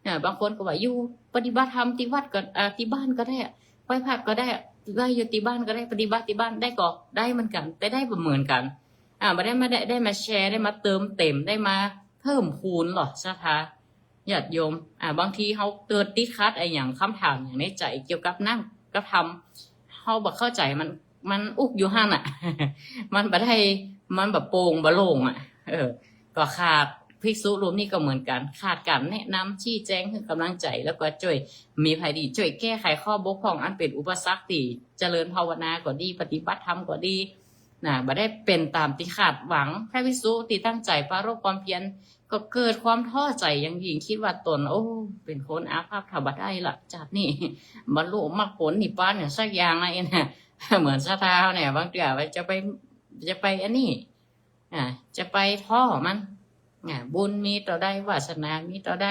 อ่า บางคนก็ว่าอยู่ปฏิบัติธรรมตี้วัดก็ อ่า ตี้บ้านก็ได้ ไหว้พระก็ได้ ไหว้อยู่ตี้บ้านก็ได้ ปฏิบัติตี้บ้านได้ก็ได้เหมือนกั๋น แต่ได้บ่เหมือนกั๋น อ่า บ่ได้มา ได้ ได้มาแชร์ ได้มาเติมเต็ม ได้มาเพิ่มพูนหรอ ศรัทธาญาติโยม อ่า บางทีเฮาเกิดติดขัดอะหยัง กำถามอะหยังในใจ๋เกี่ยวกับน้ำกับธรรม เฮาบ่เข้าใจ๋มัน มันอุกอยู่หั้นน่ะ มันบ่ได้ มันบ่โป่งบ่โล่งอะ เออ ก็ขาด ภิกษุรูปนี้ก็เหมือนกั๋น ขาดก๋านแนะนำ ชี้แจ๋ง หื้อก๋ำลังใจ๋ แล้วก็จ้วย มีใผดีจ้วยแก้ไขข้อบกพร่องอันเป๋นอุปสรรคตี้เจริญภาวนาก็ดี ปฏิบัติธรรมก็ดี น่ะ บ่ได้เป๋นต๋ามตี้คาดหวัง พระภิกษุตี้ตั้งใจ๋ปรารภความเพียร ก็เกิดความท้อใจ๋อย่างยิ่ง กึ๊ดว่าต๋น โอ้ เป๋นคนอาภัพถ้าบ่ได้ละ จาตินี้ บรรลุมรรคผลนิพพานอย่างสักอย่างนะ เอ็นะ เหมือนศรัทธาเนี่ย บางเตื้อว่าจะไป จะไปอันนี้ อ่า จะไปท้อมัน อ่า บุญมีเต้าใด วาสนามีเต้าใด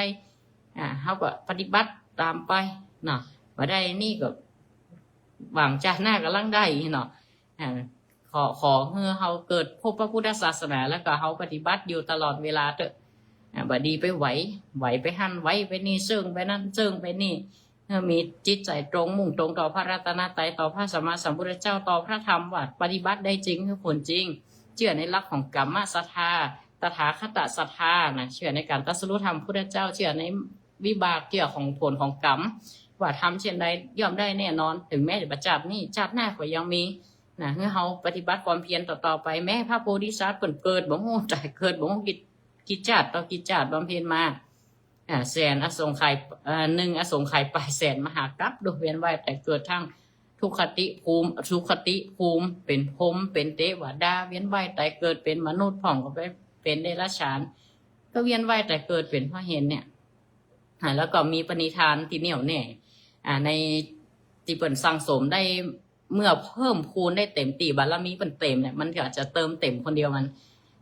อ่า เฮาก็ปฏิบัติต๋ามไปเนาะ บ่ได้นี่ก็หวังจาติหน้าก็ลังได้เนาะ อ่า ขอ ขอหื้อเฮาเกิดพบพระพุทธศาสนา แล้วก็เฮาปฏิบัติอยู่ตลอดเวลาเต๊อะ อ่า บ่ดีไปไหว ไหวไปหั้น ไหวไปนี่ เซิ่งไปนั้น เซิ่งไปนี่ หื้อมีจิตใจ๋ตรง มุ่งตรงต่อพระรัตนตรัย ต่อพระสัมมาสัมพุทธเจ้า ต่อพระธรรม ว่าปฏิบัติได้จริง หื้อผลจริง เจื้อในหลักของกัมมศรัทธา ตถาคตศรัทธานะ เจื้อในก๋านตรัสรู้ธรรมพุทธเจ้า เจื้อในวิบาก เจื้อของผลของกัม ว่าทำเช่นใดย่อมได้แน่นอน เถิงแม้จะบ่จาตินี้ จาติหน้าก็ยังมีนะ หื้อเฮาปฏิบัติความเพียรต่อๆ ไป แม้พระโพธิสัตว์เปิ้นเกิดบ่ฮู้ต๋าย เกิดบ่ฮู้กี่ กี่จาติต่อกี่จาติบำเพ็ญมา อ่า แสนอสงไขย อ่า หนึ่งอสงไขยป๋ายแสนมหากัป ดู เวียนว่ายต๋ายเกิดทั้งทุกขติภูมิ อสุขติภูมิ เป๋นพรหม เป๋นเตวดา เวียนว่ายต๋ายเกิดเป๋นมนุษย์พ่อง ก็ไปเป๋นเดรัจฉาน ก็เวียนว่ายต๋ายเกิดเป๋นเพราะเหตุเนี่ย อ่า แล้วก็มีปณิธานตี้แน่วแน่ อ่า ในตี้เปิ้นสั่งสมได้ เมื่อเพิ่มพูนได้เต็มตี้ บารมีเปิ้นเต็มเนี่ย มันก็จะเติมเต็มคนเดียวมัน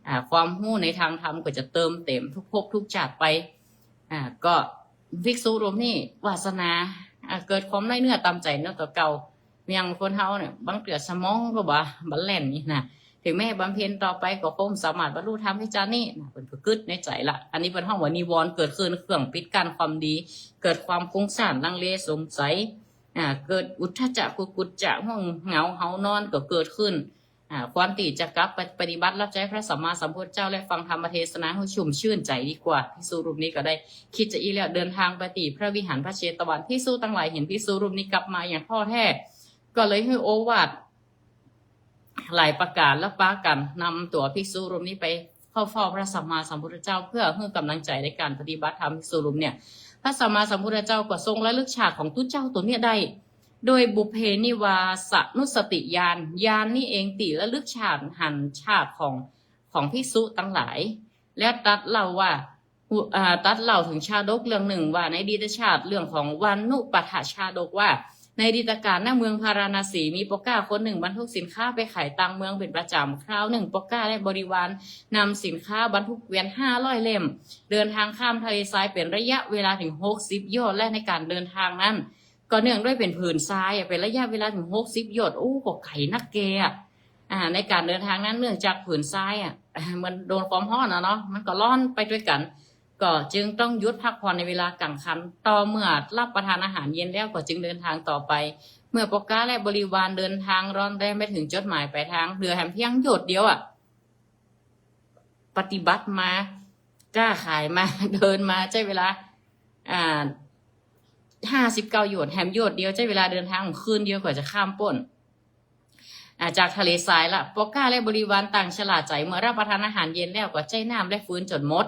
อ่า ความฮู้ในทางธรรมก็จะเติมเต็มทุกภพทุกจาติไป อ่า ก็ภิกษุรูปนี้วาสนา อ่า เกิดความน้อยเนื้อต่ำใจ๋เนาะ ต่อเก่า อย่างคนเฮาเนี่ย บางเตื้อสมองก็บ่ บ่แล่นนี่นะ เถิงแม้บำเพ็ญต่อไปก็คงสามารถบรรลุธรรมในจาตินี้นะ เปิ้นก็กึ๊ดในใจ๋ละ อันนี้เปิ้นฮ้องว่านิวรณ์เกิดขึ้น เครื่องปิดกั้นความดี เกิดความฟุ้งซ่าน ลังเลสงสัย อ่า เกิดอุทธัจจะกุกกุจจะ ง่วงเหงาหาวนอนก็เกิดขึ้น อ่า ความตี้จะกลับไปปฏิบัติรับใจ๊พระสัมมาสัมพุทธเจ้า และฟังธรรมเทศนาหื้อชุ่มชื่นใจ๋ดีกว่า ภิกษุรูปนี้ก็ได้กึ๊ดจาอี้แล้ว เดินทางไปตี้พระวิหารพระเจตวัน ภิกษุตังหลายเห็นภิกษุรูปนี้กลับมาอย่างท้อแท้ ก็เลยหื้อโอวาทหลายประก๋าน แล้วปากั๋นนำตั๋วภิกษุรูปนี้ไปเข้าเฝ้าพระสัมมาสัมพุทธเจ้า เพื่อหื้อก๋ำลังใจ๋ในก๋านปฏิบัติธรรม ภิกษุรูปเนี่ย พระสัมมาสัมพุทธเจ้าก็ทรงระลึกชาติของตุ๊เจ้าตั๋วเนี่ยได้ โดยบุพเพนิวาสานุสติญาณ ญาณนี้เองตี้ระลึกชาติ หันชาติของ ของภิกษุตังหลาย แล้วตรัสเล่าว่า อ่า ตรัสเล่าเถิงชาดกเรื่องนึ่งว่า ในอดีตชาติ เรื่องของวานุปัฏฐชาดกว่า ในอดีตกาล ณ เมืองพาราณสี มีป้อก๊าคนนึ่งบรรทุกสินค้าไปขายต่างเมืองเป๋นประจ๋ำ คราวนึ่งป้อก๊าและบริวารนำสินค้าบรรทุกเกวียนห้าร้อยเล่ม เดินทางข้ามทะเลทรายเป๋นระยะเวลาเถิงหกสิบโยชน์ และในก๋านเดินทางนั้น ก็เนื่องด้วยเป๋นผืนทรายอะ เป๋นระยะเวลาเถิงหกสิบโยชน์ โอ้ ก็ไก๋นักแกอะ อ่า ในก๋านเดินทางนั้น เนื่องจากผืนทรายอะ มันโดนความฮ้อนอะเนาะ มันก็ฮ้อนไปตวยกั๋น ก็จึงต้องหยุดพักผ่อนในเวลากลางคัน ต่อเมื่อรับประทานอาหารเย็นแล้วก็จึงเดินทางต่อไป เมื่อป้อก๊าและบริวารเดินทางร่อนแร่มไปเถิงจุดหมายปลายทาง เหลือแหมเพียงโยชน์เดียวอะ ปฏิบัติมา ก๊าขายมา เดินมา ใจ๊เวลา อ่า ห้าสิบเก้าโยชน์ แหมโยชน์เดียว ใจ๊เวลาเดินทางคืนเดียวกว่าจะข้ามป๊น อ่า จากทะเลทรายละ ป้อก๊าและบริวารต่างฉลาดใจ๋ เมื่อรับประทานอาหารเย็นแล้วก็ใจ๊น้ำและฟืนจ๋นหมด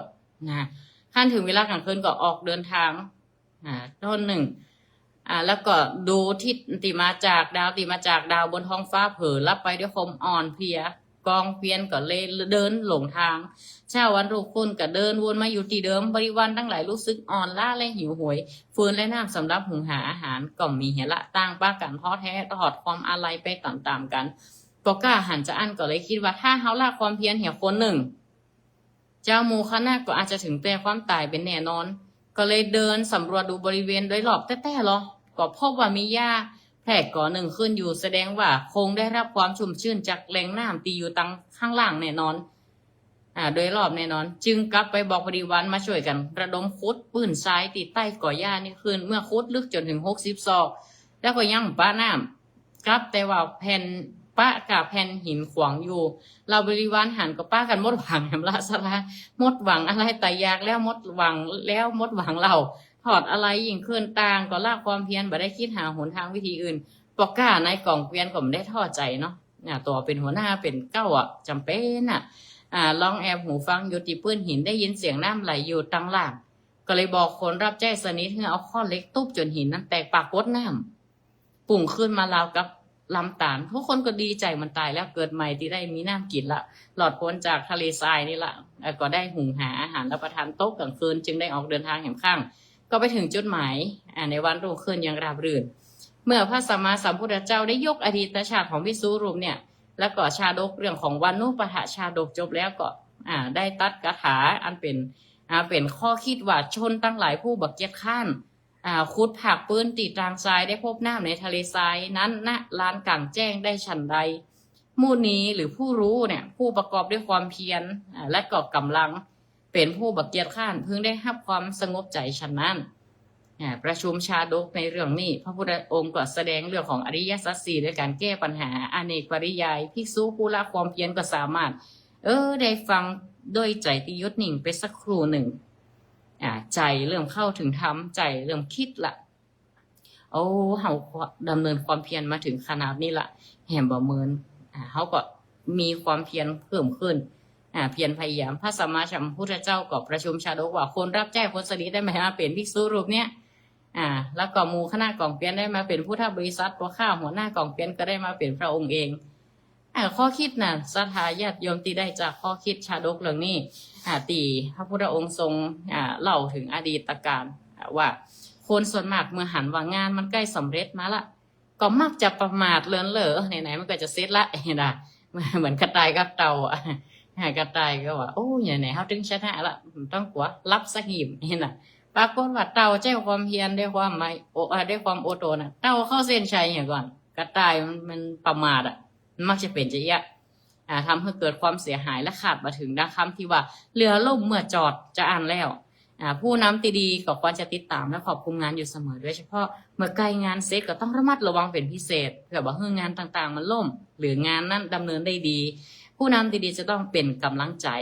นะ คันเถิงเวลากลางคืนก็ออกเดินทาง อ่า ต้นนึ่ง อ่า แล้วก็ดูทิศตี้มาจากดาว ตี้มาจากดาวบนท้องฟ้า เผลอหลับไปด้วยความอ่อนเพลีย กองเกวียนก็เลยเดินหลงทาง เช้าวันรุ่งขึ้นก็เดินวนมาอยู่ตี้เดิม บริวารตังหลายรู้สึกอ่อนล้าและหิวโหย ฟืนและน้ำสำหรับหุงหาอาหารก็บ่มีเหียละ ต่างปากั๋นท้อแท้ ถอดความอาลัยไปต๋ามๆ กั๋น ป้อก๊าหันจาอั้นก็เลยกึ๊ดว่า ถ้าเฮาละความเพียรเหียคนนึ่ง เจ้าหมู่คณะก็อาจจะเถิงแก่ความต๋ายเป๋นแน่นอน ก็เลยเดินสำรวจดูบริเวณโดยรอบแต๊ๆ ลอ ก็พบว่ามีหญ้าแพรกกอนึ่งขึ้นอยู่ แสดงว่าคงได้รับความชุ่มชื่นจากแหล่งน้ำตี้อยู่ตังข้างล่างแน่นอน อ่า โดยรอบแน่นอน จึงกลับไปบอกบริวารมาจ้วยกั๋นระดมขุดปื้นทรายตี้ใต้กอหญ้านี้ขึ้น เมื่อขุดลึกจ๋นเถิงหกสิบศอก แล้วก็ยังบ่ปะน้ำ กับแต่ว่าแผ่น ปะกับแผ่นหินขวางอยู่ เหล่าบริวารหันก็ปะกั๋นหมดหวังแหมละสะท้า หมดหวังอะไรต๋ายอยากแล้ว หมดหวังแล้ว หมดหวังเล่า ถอดอะไรยิ่งขึ้น ต่างก็ละความเพียร บ่ได้กึ๊ดหาหนตางวิธีอื่น ปอก้าในก๋องเกวียนก็บ่ได้ท้อใจ๋เนาะ อ่า ตั๋วเป๋นหัวหน้าเป๋นเก๊าอะ จ๋ำเป๋นอะ อ่า ลองแอบหูฟังอยู่ตี้ปื้นหิน ได้ยินเสียงน้ำไหลอยู่ตังล่าง ก็เลยบอกคนรับใจ๊สนิทหื้อเอาค้อนเหล็กตุ๊บจ๋นหินนั้นแตก ปรากฏน้ำ ปุ่งขึ้นมาราวกับลำต๋าล ทุกคนก็ดีใจ๋เหมือนต๋ายแล้ว เกิดใหม่ตี้ได้มีน้ำกิ๋นละ หลอดป๊นจากทะเลทรายนี่ละ เอ่อ ก็ได้หุงหาอาหารรับประทานตกก๋างคืน จึงได้ออกเดินตางแหมข้าง ก็ไปเถิงจุดหมาย อ่า ในวันรุ่งขึ้นอย่างราบรื่น เมื่อพระสัมมาสัมพุทธเจ้าได้ยกอดีตชาติของภิกษุรูปเนี่ย แล้วก็ชาดกเรื่องของวานุปะทะชาดกจบแล้วก็ อ่า ได้ตรัสคาถาอันเป๋น อ่า เป๋นข้อกึ๊ดว่า ชนตังหลายผู้บ่เกียจคร้าน อ่า ขุดผากปื๊นตี้ตางทราย ได้พบน้ำในทะเลทรายนั้น ณ ลานก๋างแจ้งได้ฉันใด มุนีหรือผู้รู้เนี่ย ผู้ประกอบด้วยความเพียร อ่า และก็ก๋ำลัง เป๋นผู้บ่เกียจคร้าน พึงได้ฮับความสงบใจ๋ฉันนั้น อ่า ประชุมชาดกในเรื่องนี้ พระพุทธองค์ก็แสดงเรื่องของอริยสัจสี่ ด้วยก๋านแก้ปัญหาอเนกปริยาย ภิกษุผู้ละความเพียรก็สามารถ เออ ได้ฟังด้วยใจ๋ตี้หยุดนิ่งไปสักครู่นึ่ง อ่า ใจ๋เริ่มเข้าเถิงธรรม ใจ๋เริ่มกึ๊ดละ โอ้ เฮาดำเนินความเพียรมาเถิงขนาดนี้ละ แหมบ่เมิน อ่า เฮาก็มีความเพียรเพิ่มขึ้น อ่า เพียรพยายาม พระสัมมาสัมพุทธเจ้าก็ประชุมชาดกว่า คนรับใจ๊คนสนิทได้มาเป๋นภิกษุรูปเนี้ย อ่า แล้วก็หมู่คณะก๋องเกวียนได้มาเป๋นพุทธบริษัท ปอก้าหัวหน้าก๋องเกวียนก็ได้มาเป๋นพระองค์เอง อ่า ข้อกึ๊ดน่ะ ศรัทธาญาติโยมตี้ได้จากข้อกึ๊ดชาดกเรื่องนี้ อ่า ตี้พระพุทธองค์ทรง อ่า เล่าเถิงอดีตกาล อ่า ว่าคนส่วนมากเมื่อหันว่างานมันใก้สำเร็จมาละ ก็มักจะประมาทเลินเล่อ ไหนๆ มันก็จะเสร็จละ หั้นน่ะ เหมือนกระต่ายกับเต่าอะ อ่า กระต่ายก็ว่า โอ้ ไหนๆ เฮาตึงชนะละ บ่ต้องกั๋ว หลับสักหีบ หั้นน่ะ ปรากฏว่าเต่าใจ๊ความเพียร ด้วยความไม่ โอ อ่า ด้วยความอดทนน่ะ เต่าเข้าเส้นชัยเหียก่อน กระต่ายมัน มันประมาทอะ มันมักจะเป๋นจะเอี้ยะ อ่า ทำหื้อเกิดความเสียหายและขาดบ่เถิงดังคำตี้ว่า เรือล่มเมื่อจอดจะอั้นแล้ว อ่า ผู้นำตี้ดีก็ควรจะติดตามและควบคุมงานอยู่เสมอ โดยเฉพาะเมื่อใก้งานเสร็จก็ต้องระมัดระวังเป๋นพิเศษ เปื้อบ่หื้องานต่างๆ มันล่ม หรืองานนั้นดำเนินได้ดี ผู้นำตี้ดีจะต้องเป๋นก๋ำลังใจ๋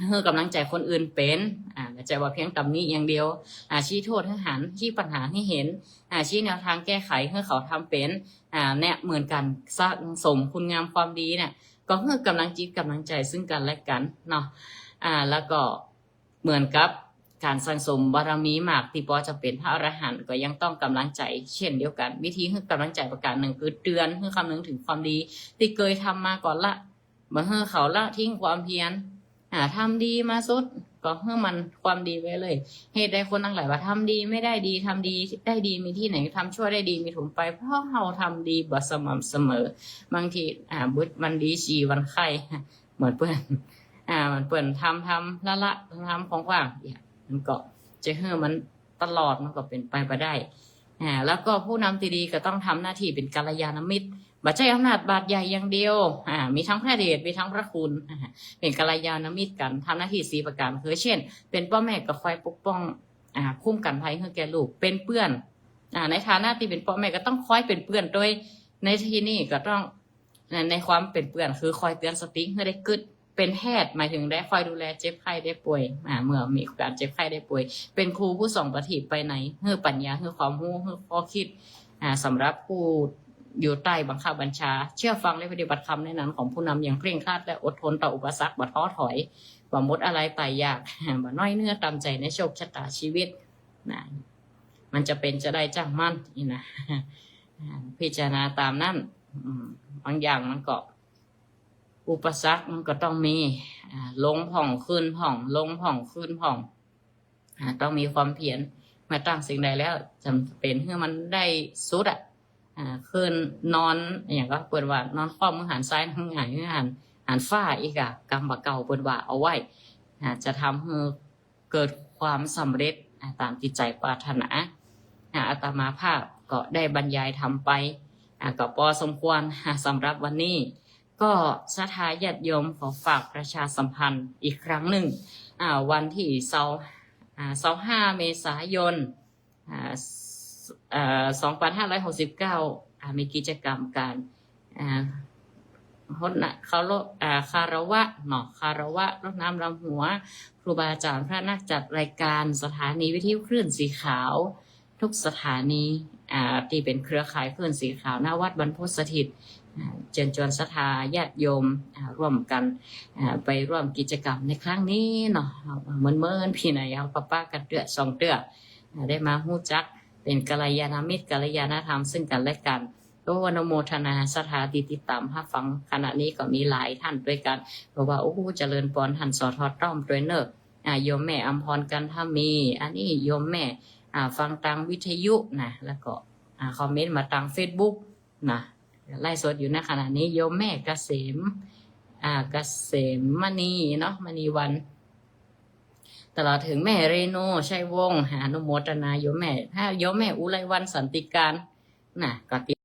หื้อก๋ำลังใจ๋คนอื่นเป๋น อ่า บ่ใจ้ว่าเพียงตำหนิอย่างเดียว อ่า ชี้โต้ษหื้อหัน ชี้ปัญหาหื้อหัน อ่า ชี้แนวตางแก้ไขหื้อเขาทำเป๋น อ่า เนี่ย เหมือนกั๋น สั่งสมคุณงามความดีเนี่ย ก็หื้อก๋ำลังจิตก๋ำลังใจ๋ซึ่งกั๋นและกั๋นเนาะ อ่า แล้วก็เหมือนกับก๋านสั่งสมบารมีมาก ตี้ปอจะเป๋นพระอรหันต์ ก็ยังต้องก๋ำลังใจ๋เช่นเดียวกั๋น วิธีหื้อก๋ำลังใจ๋ประก๋านนึ่งคือเตื๋อนหื้อคำนึงเถิงความดีตี้เกยทำมาก่อนละ บ่หื้อเขาละทิ้งความเพียร อ่า ทำดีมาสุด ก็หื้อมันความดีไว้เลย เหตุใดคนตังหลายว่าทำดีไม่ได้ดี ทำดีได้ดีมีตี้ไหน ทำชั่วได้ดีมีถมไป เพราะเฮาทำดีบ่สม่ำเสมอ บางที อ่า บึดวันดี ฉี่วันไข้ เหมือนเปิ้น อ่า เหมือนเปิ้นทำ ทำละละ ทำขว้างๆ เนี่ย มันก็จะหื้อมันตลอด มันก็เป๋นไปบ่ได้ อ่า แล้วก็ผู้นำตี้ดีก็ต้องทำหน้าตี้เป๋นกัลยาณมิตร บ่ใจ้อำนาจบาตรใหญ่อย่างเดียว อ่า มีตังพระเดช มีตังพระคุณ อ่า เป๋นกัลยาณมิตรกั๋น ทำหน้าตี้สี่ประก๋าน คือเช่น เป๋นป้อแม่ก็คอยปกป้อง อ่า คุ้มกั๋นภัยหื้อแก่ลูก เป๋นเปื้อน อ่า ในฐานะตี้เป๋นป้อแม่ก็ต้องคอยเป๋นเปื้อนตวย ในตี้นี่ก็ต้อง ใน ในความเป๋นเปื้อนคือคอยเตื๋อนสติหื้อได้กึ๊ด เป๋นแพทย์หมายเถิงได้คอยดูแลเจ็บไข้ได้ป่วย อ่า เมื่อมีก๋านเจ็บไข้ได้ป่วย เป๋นครูผู้ส่องประทีปไปไหน หื้อปัญญา หื้อความฮู้ หื้อข้อกึ๊ด อ่า สำหรับผู้อยู่ใต้บังคับบัญชา เชื่อฟังและปฏิบัติคำแนะนำของผู้นำอย่างเคร่งครัด และอดทนต่ออุปสรรค บ่ท้อถอย บ่หมดอาลัยต๋ายอยาก บ่น้อยเนื้อต่ำใจ๋ในโชคชะตาชีวิต นะ มันจะเป๋นจะได้จ้างมันนี่นะ อ่า พิจารณาต๋ามนั้น อืม บางอย่างมันก็ อุปสรรคมันก็ต้องมี อ่า ลงพ่องขึ้นพ่อง ลงพ่องขึ้นพ่อง อ่า ต้องมีความเพียร เมื่อตั้งสิ่งใดแล้ว จ๋ำเป๋นหื้อมันได้สุดอะ อ่า คืนนอน อะหยังก็เปิ้นว่านอนคว่ำหื้อหันซ้าย หื้อหงายหื้อหัน หันฟ้าอีกอะ กำบ่าเก่าเปิ้นว่าเอาไว้ อ่า จะทำหื้อเกิดความสำเร็จ อ่า ต๋ามตี้ใจ๋ปรารถนา อ่า อาตมาภาพก็ได้บรรยายธรรมไป อ่า ก็ปอสมควร อ่า สำหรับวันนี้ ก็ศรัทธาญาติโยมขอฝากประชาสัมพันธ์อีกครั้งนึ่ง อ่า วันตี้ซาว อ่า ซาวห้า เมษายน อ่า เอ่อ สองปันห้าร้อยหกสิบเก้า อ่า มีกิจกรรมก๋าน อ่า ฮดน้ำ เคารพ อ่า คารวะเนาะ คารวะรดน้ำดำหัวครูบาอาจ๋ารย์ พระนักจัดรายการสถานีวิทยุคลื่นสีขาว ทุกสถานี อ่า ตี้เป๋นเครือข่ายคลื่นสีขาว ณ วัดบรรพตสถิต อ่า เจิญจวนศรัทธาญาติโยม อ่า ร่วมกั๋น อ่า ไปร่วมกิจกรรมในครั้งนี้เนาะ เหมือนๆ ปี๋ไหนเฮาก็ปะกั๋นเตื้อสองเตื้อ อ่า ได้มาฮู้จักเป๋นกัลยาณมิตร กัลยาณธรรมซึ่งกั๋นและกั๋น ก็อนุโมทนาศรัทธาตี้ติดต๋ามฮับฟังขณะนี้ก็มีหลายต้านตวยกั๋น ก็ว่า โอ้ เจริญปอน ต้าน สท. ต้อม ตวยเนอะ อ่า โยมแม่อำพร กันทมี อันนี้โยมแม่ อ่า ฟังตางวิทยุนะ แล้วก็ อ่า คอมเมนต์มาตางเฟซบุ๊กนะ ไลฟ์สดอยู่ในขณะนี้ โยมแม่เกษม อ่า เกษมมณีเนาะ มณีวัน ตลอดเถิงแม่เรโน ชัยวงศ์ อนุโมทนาโยมแม่ ถ้าโยมแม่อุไรวัน สันติการ นะ ก็ติ